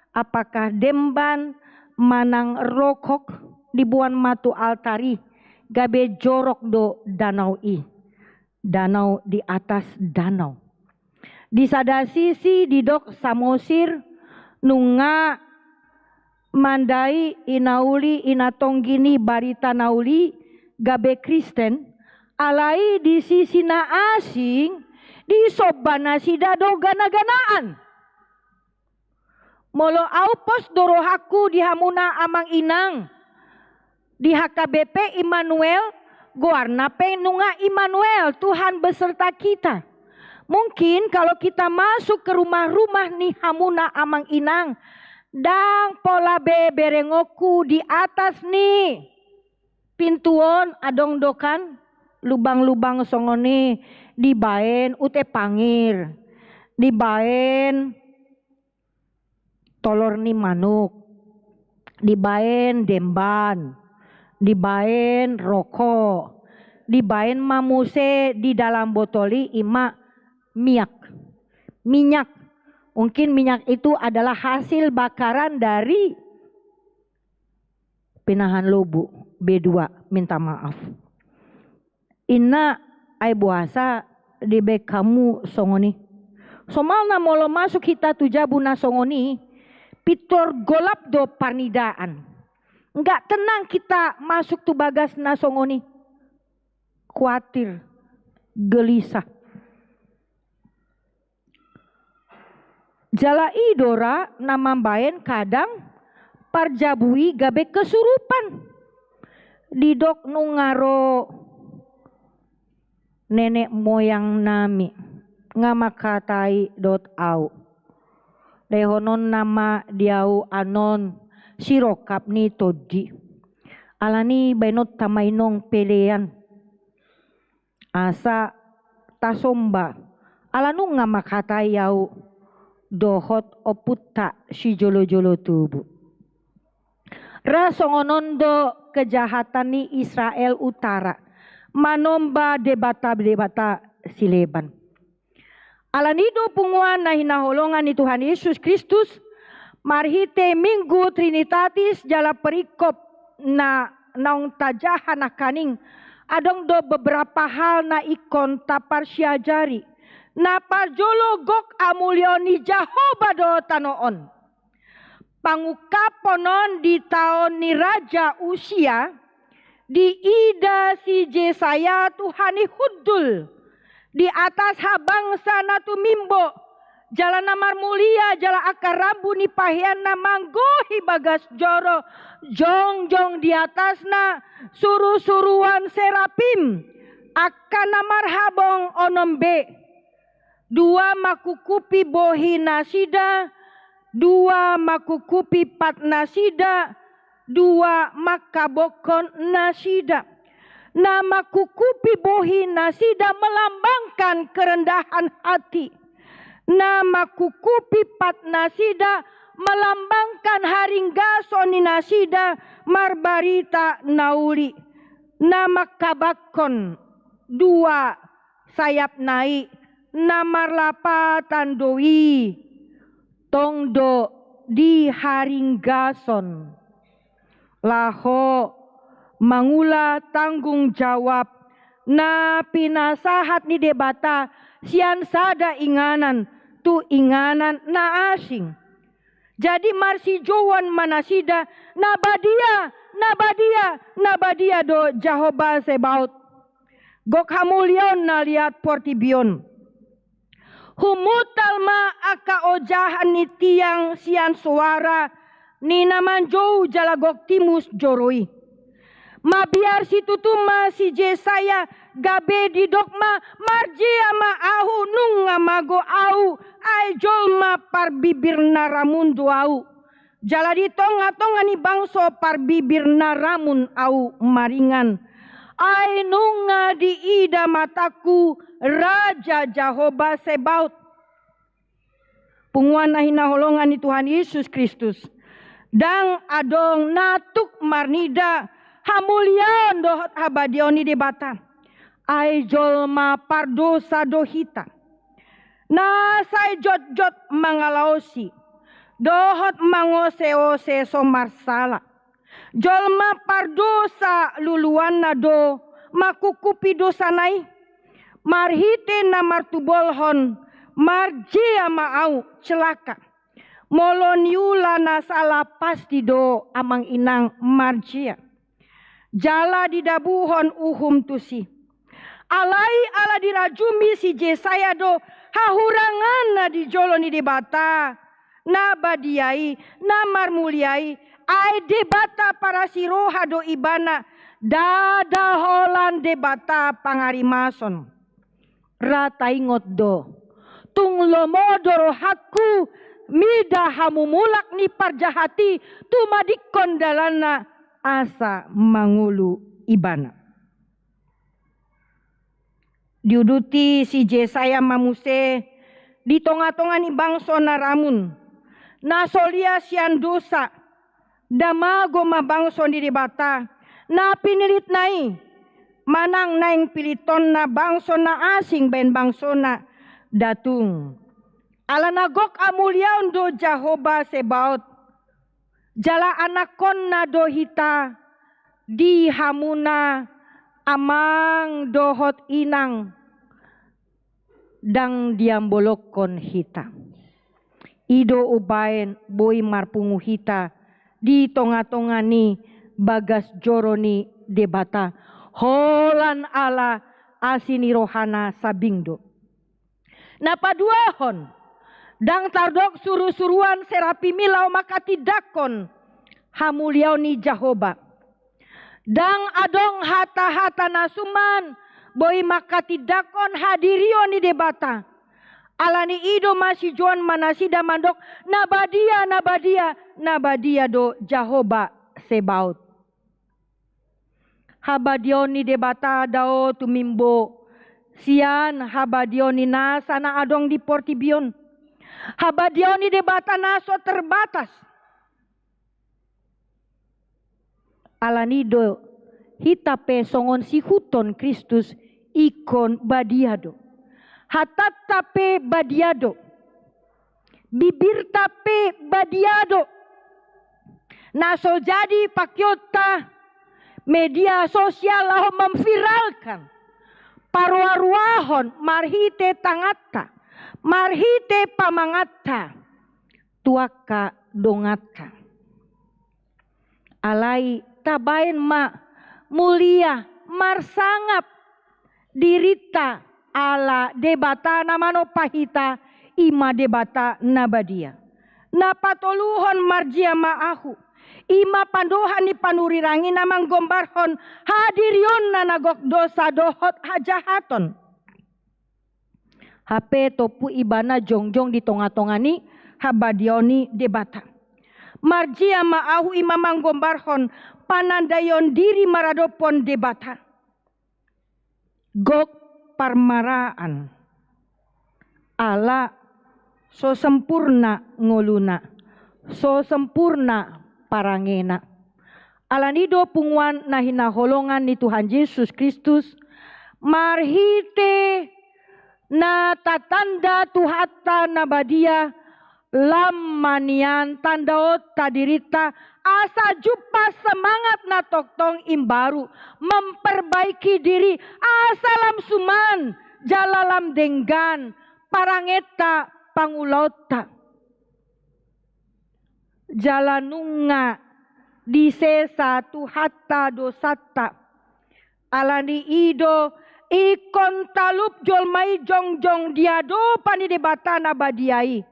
apakah demban, manang rokok, diboan ma tu altar i. gabe jorok do danau i, danau di atas danau. Di sada sisi didok Samosir, nunga mandai i na uli, i na tonggi ni barita na uli, gabe Kristen, alai di sisi na asing, disomba nasida do gana-ganaan. Molo au pos do rohangku di hamuna amang inang, di H K B P Immanuel, goarna pe nunga Immanuel, Tuhan beserta kita. Mungkin kalau kita masuk ke rumah-rumah ni hamuna amang inang, ndang pola be berengonku di atas ni pintu on adong do kan lubang-lubang songon i, dibaen ute pangir, dibaen tolor ni manuk, dibaen demban, dibaen rokok, dibaen ma muse di dalam botol i ima minyak. Minyak. Mungkin minyak itu adalah hasil bakaran dari pinahan lobu, B dua, minta maaf. Inna, ai boasa dibaen hamu songon i? Somalna molo masuk hita tu jabu na songon i, pintor golap do parnidaan. Nggak tenang kita masuk tu bagas na songon i. Kuatir, gelisah. Jala i do ra na mambaen kadang parjabu i gabe kesurupan. Didok nunga ro nenek moyang nami, nga mangkatai dohot au. Lehononna ma di au annon sirongkap ni tondi. Alani baenonta ma inong pelean. Asa tasomba, ala nunga mangkatai au dohot ompunta sijolo-jolo tubu. Ra songon on do kejahatan ni Israel Utara, manomba debata-debata sileban. Alani do punguan na hinaholongan ni Tuhan Yesus Kristus, marhite Minggu Trinitatis jala perikop na naung tajaha nangkaning, adong do beberapa hal na ingkon taparsiajari. Na parjolo, gok hamuliaon ni Jahowa do tano on. Pangungkapon on di taon ni Raja Usia, diida si Jesaya Tuhan i hundul di atas habangsa na tumimbo, jala na marmulia, jala angka rambu ni paheanna manggohi bagas joro, jongjong di atasna suru-suruan serapim, angka na marhabong onom be. Dua mangkukupi bohi nasida, dua mangkukupi pat nasida, dua mangkabokkon nasida. Na mangkukupi bohi nasida melambangkan kerendahan hati. Na mangkukupi pat nasida melambangkan haringgason ni nasida marbarita na uli. Na mangkabakkon dua sayapna i na marlapatan do i, tong do diharinggason. Laho mangula tanggung jawab na pinasahat ni Debata sian sada inganan tu inganan na asing. Jadi marsijouon ma nasida, na badia, na badia, na badia do Jahowa Zebaot. Gok hamuliaon na liat portibi on. Humuntal ma angka ojahan ni tiang sian soara ni na manjou jala gok timus joro i. Mabiar situtu ma si Jesaya gabe didok ma, marjea ma ahu nunga mago ahu, ai jolma parbibir na ramun do ahu. Jala di tonga-tonga ni bangso parbibir na ramun ahu maringan. Ai nunga diida matangku Raja Jahowa Zebaot. Punguan na hinaholongan ni Tuhan Yesus Kristus, ndang adong na tuk marnida hamuliaon dohot habadiaon ni Debata. Ai jolma pardosa do hita. Na sai jotjot mangalaosi dohot mangoseose so marsala. Jolma pardosa luluanna do mangkungkupi dosana i. Marhite na martubolhon, marjea ma ahu celaka. Molo niula na sala pasti do amang inang marjea. Jala didabuhon uhum tusi. Alai ala dirajumi si Jesaya do hahuranganna di jolo ni Debata na badia i, na marmulia i, ai Debata parasi roha do ibana, ndada holan Debata pangarimason. Ra taingot do, tung lomo do rohangku mida hamumulak ni parjahat i tumadingkon dalanna asa mangolu ibana. Diuduti si Jesaya ma muse di tongatonga ni bangso na ramun, na solia sian dosa, damago ma bangso ni Debata na pinilitna i, manang naeng pilitonna bangso na asing baen bangsona? Nda tung. Ala na gok hamuliaon do Jahowa Sebaot, jala anakkonna do hita di hamuna amang dohot inang, ndang diambolongkon hita. I do umbaen boi marpungu hita di tongatonga ni bagas joro ni Debata, holan ala asi ni rohana sambing do. Na paduahon, ndang tardok surusuruan serapim i laho manghatindanghon hamuliaon ni Jahowa. Ndang adong hatahata na suman boi manghatindanghon hadirion ni Debata. Ala ni i do masijoan ma nasida mandok, na badia, na badia, na badia do Jahowa Sebaot. Habadiaon ni Debata dao tumimbo sian habadiaon ni nasa na adong di portibi on. Habadiaon ni Debata na so terbatas. Ala ni i do hita pe songon sihuthon Kristus ingkon badia do. Hatanta pe badia do. Bibirta pe badia do. Na so jadi pakeonta media sosial laho memviralkan, paroaroahon marhite tanganta, marhite pamanganta tu angka donganta. Alai tabaen ma mulia, marsangap dirinta ala Debata na manompa hita, i ma Debata na badia. Na patoluhon, marjea ma ahu, i ma pandohan ni panurirang i na manggombarhon hadirionna na gok dosa dohot hajahaton. Hape tompu ibana jongjong di tongatonga ni habadiaon ni Debata. Marjea ma ahu, i ma manggombarhon panandaion diri maradophon Debata. Gok parmaraan, ala so sempurna ngoluna, so sempurna parangena. Ala ni i do punguan na hinaholongan ni Tuhan Jesus Kristus, marhite na tatanda Tuhanta na badia, lam ma nian tandaonta dirinta, asa jumpang semangat na tongtong imbaru, memperbaiki diri, asa lam suman jala lam denggan parangenta, pangulaonta. Jala nunga disesa Tuhanta dosanta. Ala ni i do ingkon talup jolma i jongjong di adopan ni Debata na badia i.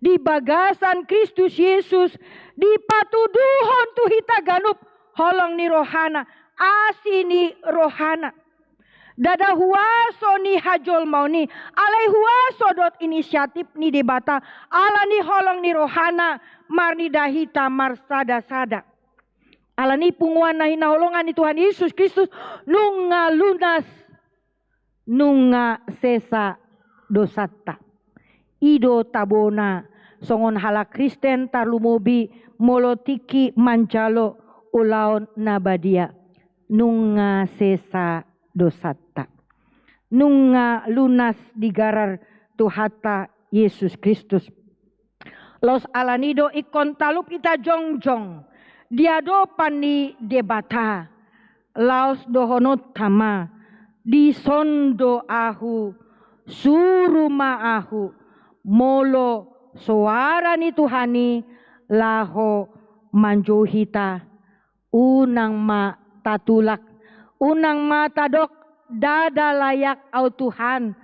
Di bagasan Kristus Jesus, dipatuduhon tu hita ganup holong ni rohana, asi ni rohana. Ndada huaso ni hajolmaon i, alai huaso dohot inisiatif ni Debata, ala ni holong ni rohana, marnida hita marsadasada. Ala ni i punguan na hinaholongan ni Tuhan Jesus Kristus, nunga lunas, nunga sesa dosanta. I do tabona songon halak Kristen, tarlumobi molo tingki manjalo ulaon na badia. Nunga sesa dosanta. Nunga lunas digarar Tuhanta Jesus Kristus. Laos ala ni i do ingkon talup hita jongjong Di adopan ni Debata, laos dohononta ma, dison do ahu, suru ma ahu, molo soara ni Tuhan i laho manjou hita. Unang ma tatulak, unang ma tadok, ndada layak au Tuhan,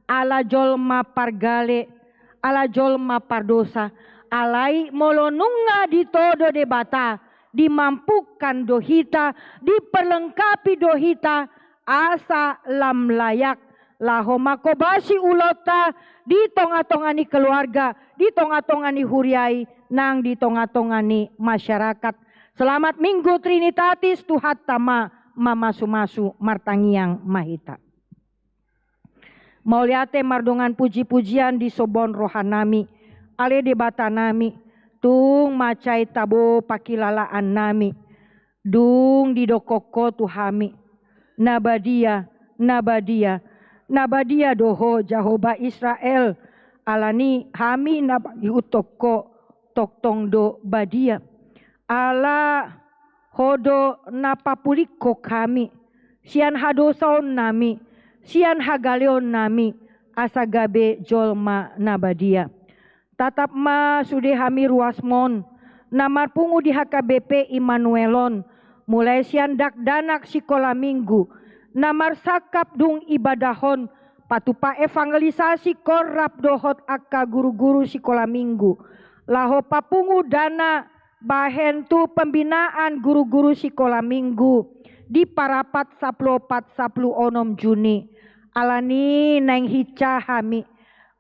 ala jolma pargale, ala jolma pardosa. Alai molo nunga ditodo Debata, dimampukan do hita, diperlengkapi do hita, asa lam layak laho manghobasi ulaonta di tonga-tonga ni keluarga, di tonga-tonga ni huria i, nang di tonga-tonga ni masyarakat. Selamat Minggu Trinitatis, Tuhanta ma mamasumasu. Martangiang ma hita. Mauliate mardongan puji-pujian di sombahon rohanami, ale Debatanami, tung mansai tabo pangkilalaannami, dung didokkon Ho tu hami: Na badia, na badia, na badia do Ho Jahowa Israel, alani hami na mangihuthon Ho tongtong do badia. Ala Ho do na papulingkon hami sian hadosaonnami, sian hagaleonnami, asa gabe jolma na badia. Tatap ma sude hami ruasmon, na marpungu di H K B P Immanuel on, mulai sian dakdanak sikola Minggu, na marsangkap dung ibadah on, patupa evangelisasi, rap dohot angka guru-guru sikola Minggu, laho papungu dana bahen tu pembinaan guru-guru sikola Minggu di parapat sampulu opat sampulu onom Juni. Alani naeng hinsa hami,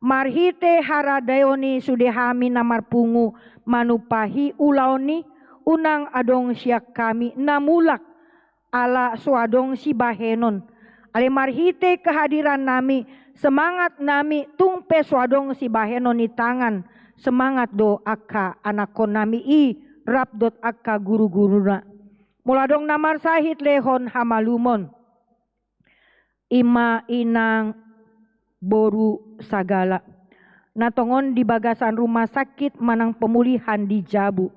marhite haradaon i sude hami na marpungu manumpahi ulaon i, unang adong sian hami na mulak ala so adong sibahenon. Alai marhite kehadirannami, semangatnami, tung pe so adong sibahenon ni tangan, semangat do angka anakkonnami i rap dohot angka guru-guruna. Molo adong na marsahit, lehon hamalumon. I ma inang boru sagala, na tongon di bagasan rumah sakit manang pemulihan di jabu.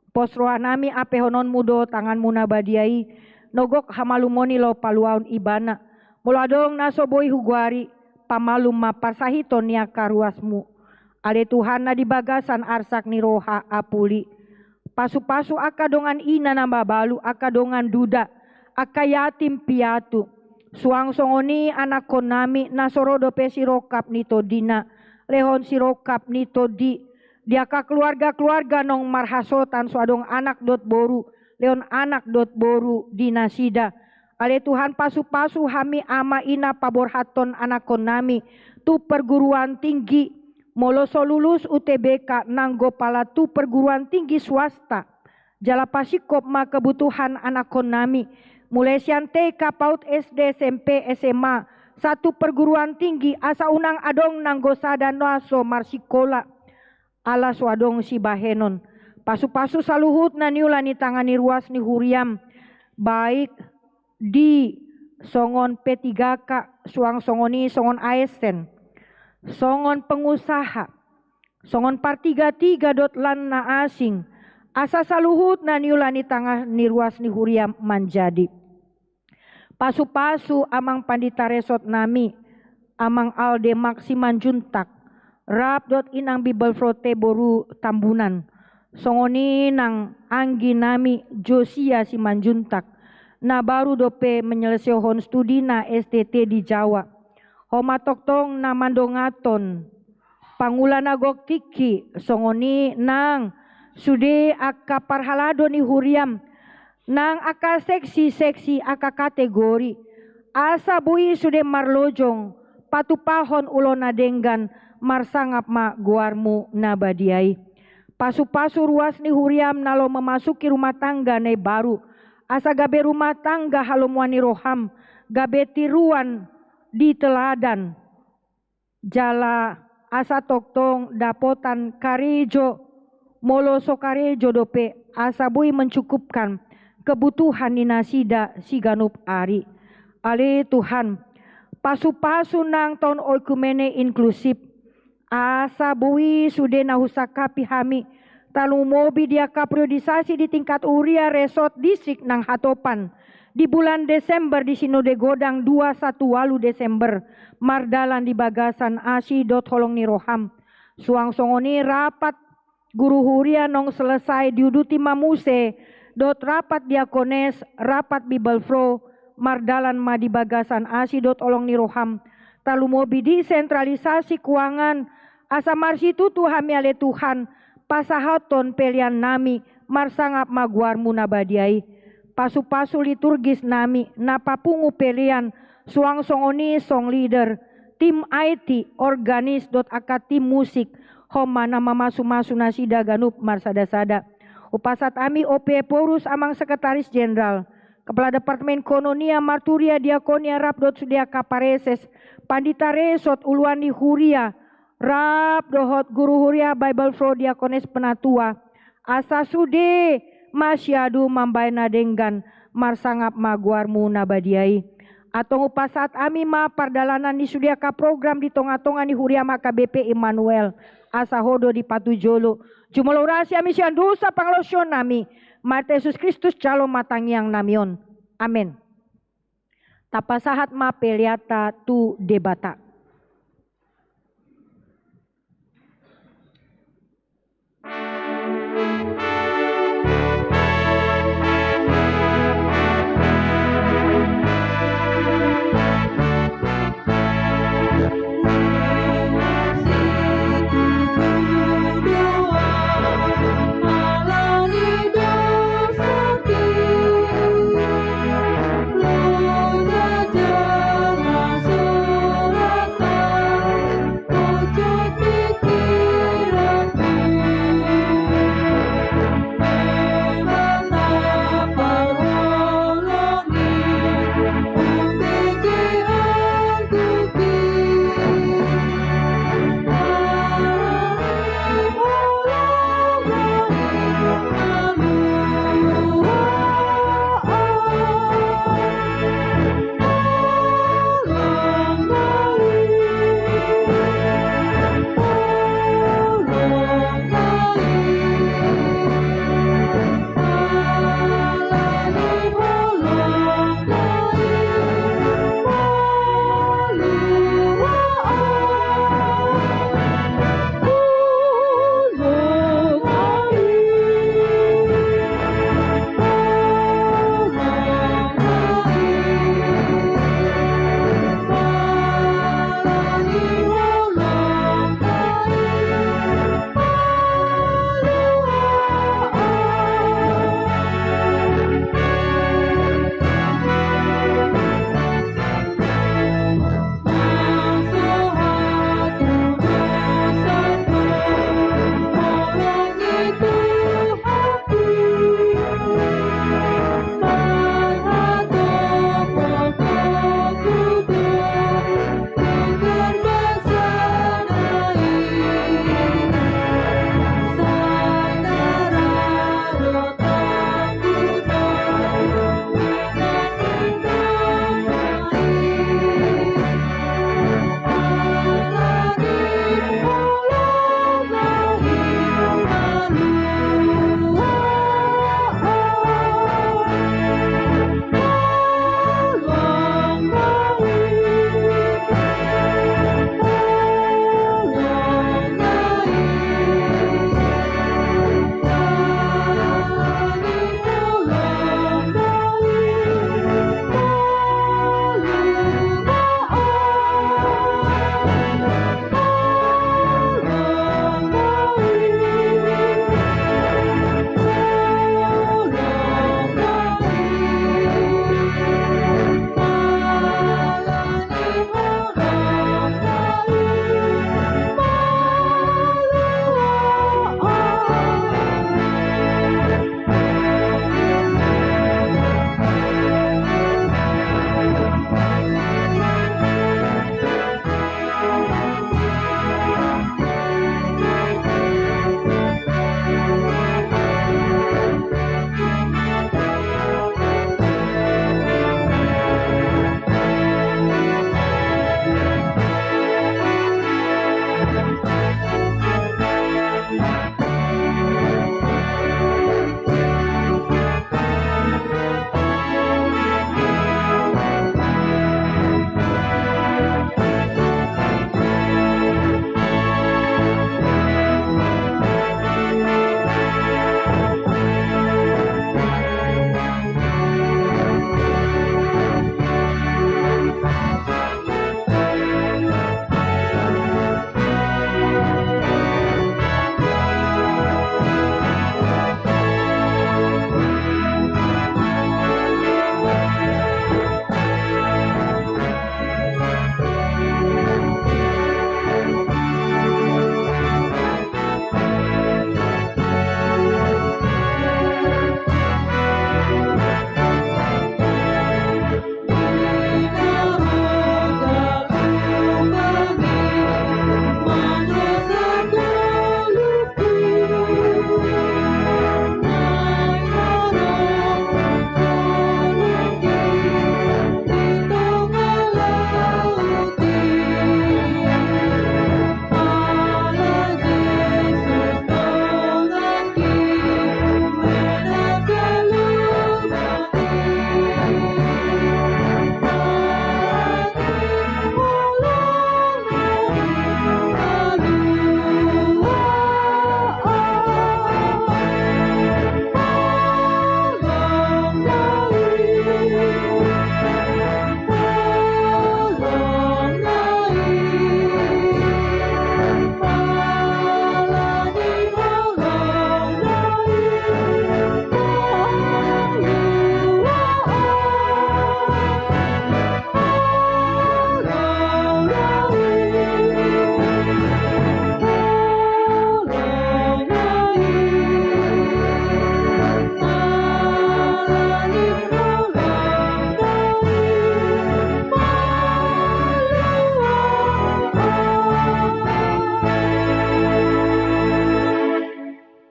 Pos rohanami, ampehononmu do tanganmu na badia i, nogok hamalumon i laho paluahon ibana. Molo adong na so boi hugoari, pamalum ma parsahiton ni angka ruasmu. Ale Tuhan, na di bagasan arsak ni roha apuli, pasupasu angka dongan ina na mabalu, angka dongan duda, angka yatim piatu. Suang songon i anakkonnami na so ro dope sirongkap ni tondina, lehon sirongkap ni tondi. Di angka keluarga-keluarga naung marhasohotan, so adong anak dohot boru, lehon anak dohot boru di nasida. Ale Tuhan, pasupasu hami ama ina paborhathon anakkonnami tu perguruan tinggi. Molo so lulus U T B K, nanggo pala tu perguruan tinggi swasta. Jala pasingkop ma kebutuhan anakkonnami, mulai sian T K, PAUD, S D, S M P, S M A, sahat tu perguruan tinggi, asa unang adong nanggo sada na so marsikola ala so adong sibahenon. Pasupasu saluhut na niula ni tangan ni ruas ni huriam, baik di songon P tiga K, suang songon i songon A S N, songon pengusaha, songon partiga-tiga dohot lan na asing, asa saluhut na niula ni tangan ni ruas ni huriam manjadi. Pasupasu amang pandita resort nami, amang Alde Mak Simanjuntak, rap dohot inang Bibelfrote boru Tambunan, songon i nang anggi nami Josia Simanjuntak, na baru dope menyelesaikan studina S T T di Jawa. Ho ma tongtong na mandongathon pangula na gok tingki, songon i nang sude angka parhalado ni huriam, nang angka seksi-seksi, angka kategori, asa boi sude marlojong patupahon ulaon na denggan, marsangap ma goarmu na badia i. Pasupasu ruas ni huriam na laho memasuki rumah tangga na imbaru, asa gabe rumah tangga halomoan ni roham, gabe tiruan di teladan. Jala asa tongtong dapotan karejo, molo so karejo dope, asa boi mencukupkan kebutuhan ni nasida siganup ari. Ale Tuhan, pasupasu nang taon oikumene inklusif, asa boi sude na husangkapi hami Tarlumobi di angka priorisasi di tingkat huria resort distrik nang hatopan di bulan Desember di Sinode Godang dua satu ualu Desember, mardalan di bagasan asi dohot holong ni roham. Suang songon i rapat guru huria naung selesai diuduti ma muse, dohot rapat diakones, rapat Bible Pro, mardalan ma di bagasan asi dohot holong ni roham. Tarlumobi di sentralisasi keuangan, asa marsitutu hami ale Tuhan, pasahathon pelean nami, marsangap ma goarmu na badia i. Pasu-pasu liturgis nami, na papungu pelean, suang songon i song leader, tim I T, organis dohot angka tim musik, homa na mamasu-masu nasida ganup marsada-sada. Hupasahat hami O P Ephorus amang sekretaris jenderal, kepala departemen koinonia, marturia, diakonia, rap dohot sude angka pareses, pandita resort, uluan ni huria, rap dohot guru huria, Bible Pro, diakones, penatua, asa sude ma siadu mambahen na denggan, marsangap ma goarmu na badia i. Antong hupasahat hami ma pardalanan ni sude angka program di tonga-tonga ni huriam H K B P Immanuel, asa Ho do dipatujolo. Jumolo urasi hami sian dosa pangalaosion nami, marhite Jesus Kristus jalo ma tangiang nami on. Amen. Tapasahat ma peleanta tu Debata.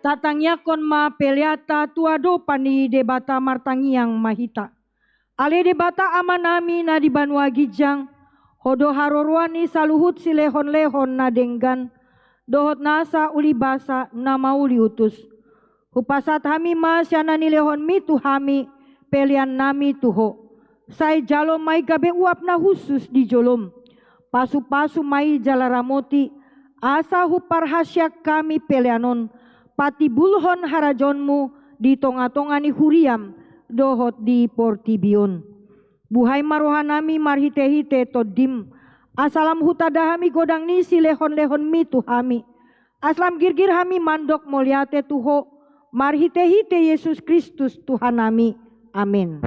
Tatangiangkon ma peleanta tu adopan ni Debata. Martangiang ma hita. Ale Debata Amanami na di banua ginjang, Ho do haroroan ni saluhut silehonlehon na denggan dohot nasa ulibasa na mauliutus. Hupasahat hami ma sian na nilehonMi tu hami peleanNami tu Ho. Sai jalo ma i gabe uap na hushus di joloM. Pasupasu ma i jala ramoti, asa huparhaseang hami pelean on, patimbulhon harajaonMu di tongatonga ni huriaM dohot di portibi on. Buhai ma rohanami marhitehite TondiM, asa lam hutanda hami godang ni silehonlehonMi tu hami. Asa lam girgir hami mandok mauliate tu Ho, marhitehite Jesus Kristus Tuhannami. Amen.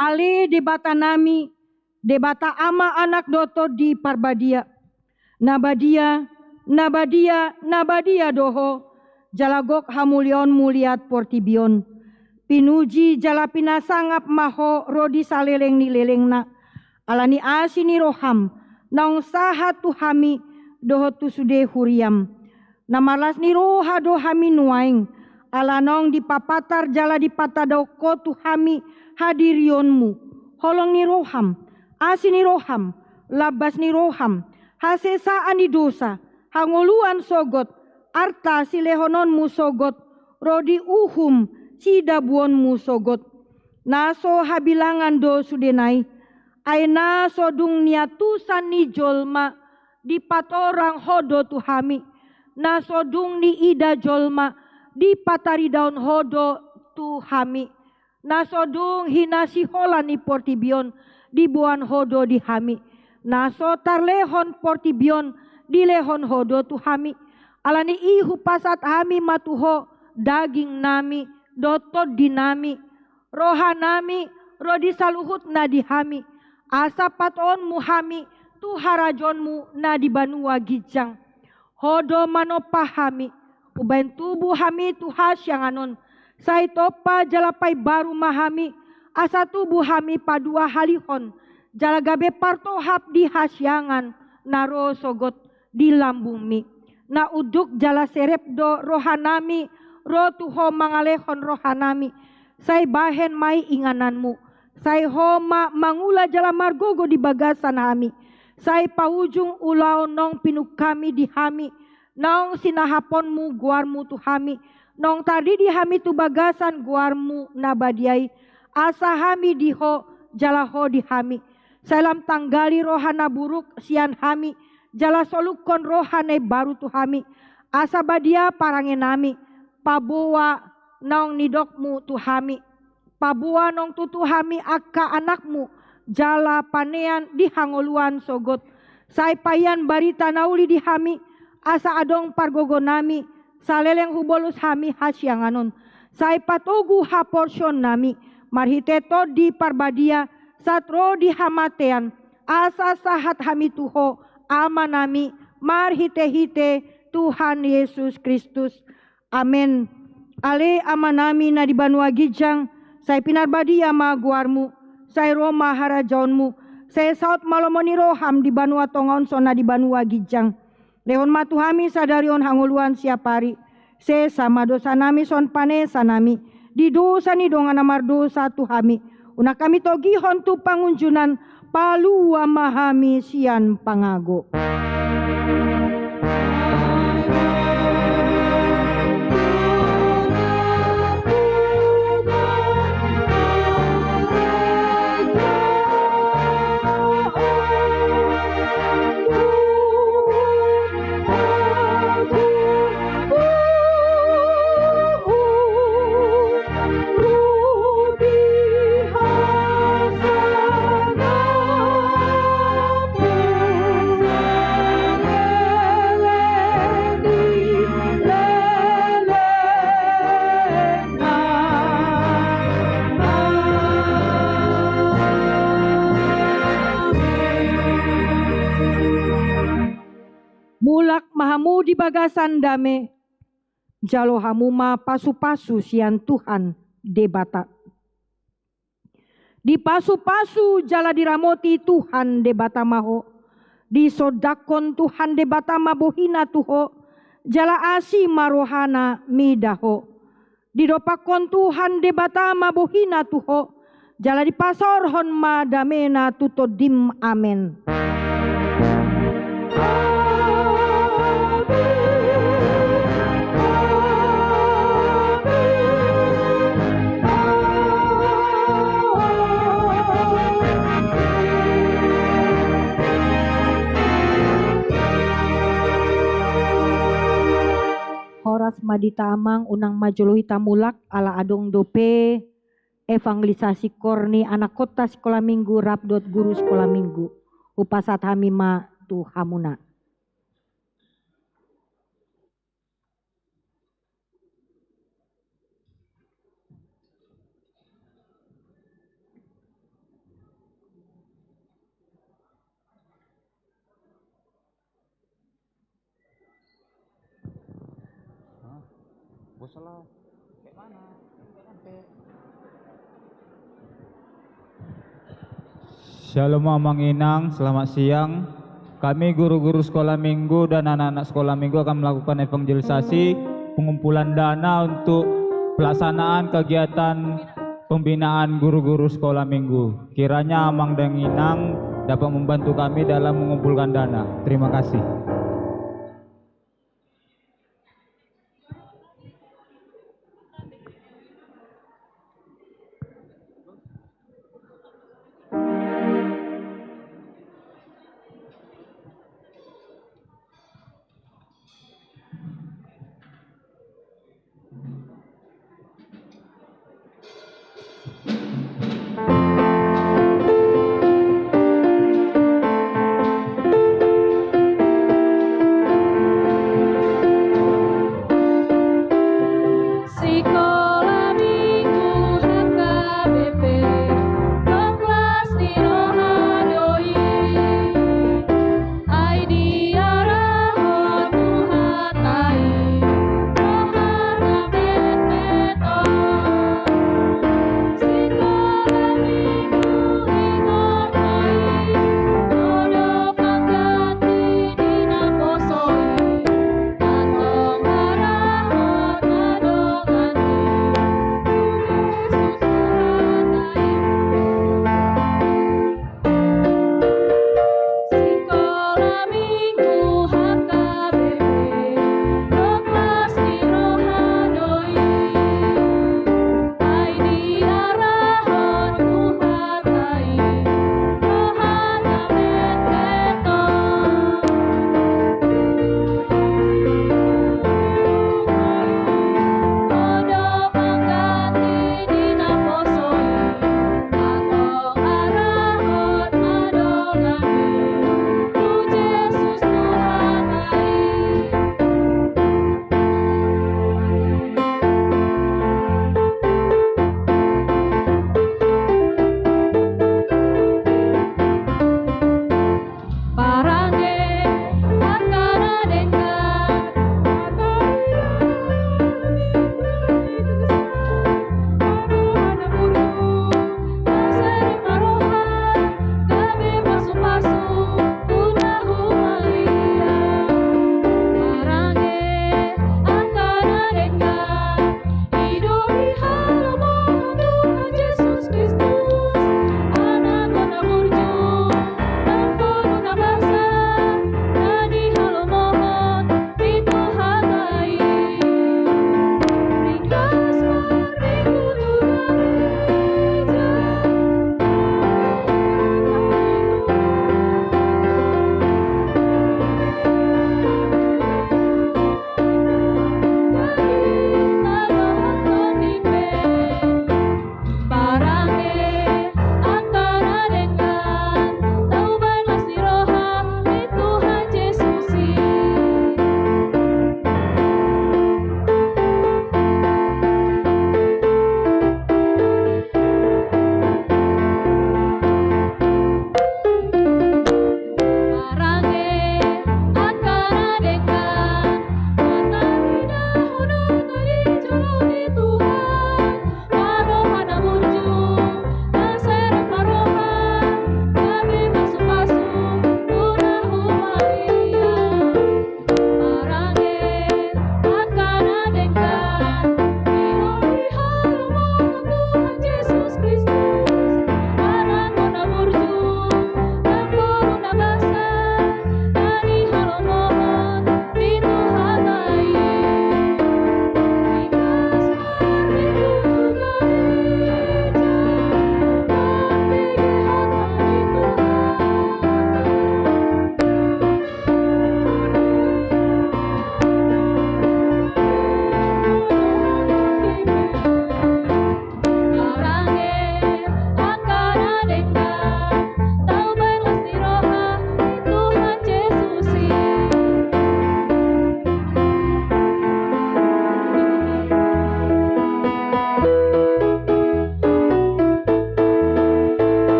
Ale Debatanami, Debata Ama, Anak dohot Tondi Parbadia. Na badia, na badia, na badia do Ho, jala gok hamuliaonMu liat portibi on. Pinuji jala pinasangap ma Ho ro di saleleng ni lelengna, ala ni asi ni rohaM, naung sahat tu hami dohot tu sude huriaM. Na marlas ni roha do hami nuaeng, ala naung dipapatar jala dipatadahon Ho tu hami hadirionMu, holong ni rohaM, asi ni rohaM, lambas ni rohaM, hasesaan ni dosa, hangoluan sogot, arta silehononMu sogot, ro di uhum sidabuonMu sogot. Na so habilangan do sude nai, ai na so dung niantusan ni jolma dipatorang Ho do tu hami, na so dung niida jolma dipataridahon Ho do tu hami, na so dung hinasiholan ni portibi on diboan Ho do di hami, na so tarlehon portibi on dilehon Ho do tu hami. Ala ni i hupasahat hami ma tu Ho dagingnami dohot tondinami, rohanami ro di saluhut na di hami, asa patoonMu hami tu harajaonMu na di banua ginjang. Ho do manompa hami, umbahen tubu hami tu hasiangan on, sai tompa jala paimbaru ma hami, asa tubu hami paduahalihon, jala gabe partohap di hasiangan na ro sogot di lambungmi. Na unduk jala serep do rohanami ro tu Ho mangalehon rohanami, sai bahen ma i ingananMu, sai Ho ma mangula jala margogo di bagasan hami, sai paujung ulaon naung pinungkami di hami, naung sinahaponMu goarMu tu hami, naung tardidi hami tu bagasan goarMu na badia i, asa hami di Ho jala Ho di hami. Sai lam tanggali roha na buruk sian hami, jala solukkon roha na imbaru tu hami, asa badia parangenami, paboa naung nidokMu tu hami, paboa naung tutu hami angka anakMu, jala panean di hangoluan sogot. Sai paian barita na uli di hami, asa adong pargogonami, saleleng hubolus hami hasiangan on. Sai patogu haporseaonnami, marhite Tondi Parbadia, sahat ro di hamatean, asa sahat hami tu Ho, Amanami, marhitehite Tuhan Jesus Kristus. Amen. Ale Amanami na di banua ginjang, sai pinarbadia ma goarMu, sai ro ma harajaonMu, sai saut ma lomo ni rohaM di banua tonga on songon na di banua ginjang. Lehon ma tu hami sadari on hangoluan siapari. Sesa ma dosanami songon panesanami di dosa ni dongan na mardosa tu hami. Unang hami togihon tu pangunjunan, palua ma hami sian pangago. Mulak ma hamu di bagasan dame, jalo hamu ma pasu-pasu sian Tuhan Debata. Dipasu-pasu jala diramoti Tuhan Debata ma ho. Disondangkon Tuhan Debata ma bohina tu ho, jala asi ma rohana mida ho. Didompakkon Tuhan Debata ma bohina tu ho, jala dipasaorhon ma damena tu tondim. Amen. Horas ma di hita amang, unang ma jolo hita mulak, ala adong dope evangelisasi koor ni anakkonta sikola minggu rap dohot guru sikola minggu. Hupasahat hami ma tu hamuna. Shalom amang inang, selamat siang. Kami guru-guru sekolah minggu dan anak-anak sekolah minggu akan melakukan evangelisasi, pengumpulan dana untuk pelaksanaan kegiatan pembinaan guru-guru sekolah minggu. Kiranya amang dan inang dapat membantu kami dalam mengumpulkan dana. Terima kasih.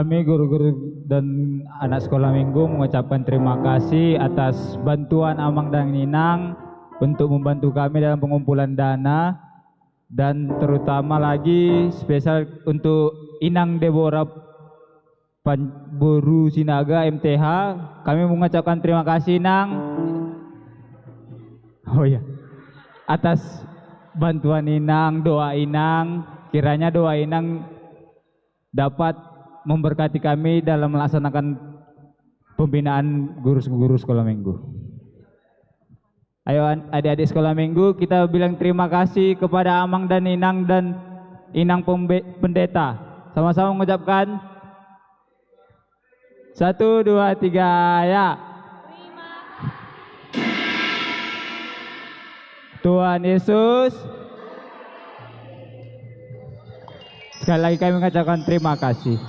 Kami guru-guru dan anak sekolah minggu mengucapkan terima kasih atas bantuan Amang dan Inang untuk membantu kami dalam pengumpulan dana, dan terutama lagi spesial untuk Inang Deborah Pan-, Boru Sinaga, M T H. Kami mengucapkan terima kasih, Nang. Oh iya. Atas bantuan Inang, doa Inang, kiranya doa Inang dapat memberkati kami dalam melaksanakan pembinaan guru-guru sekolah minggu. Ayo, an-, adik-adik sekolah minggu, kita bilang terima kasih kepada Amang dan Inang dan Inang Pembe-, Pendeta. Sama-sama mengucapkan. Satu, dua, tiga, ya. Tuhan Yesus. Sekali lagi kami mengucapkan terima kasih.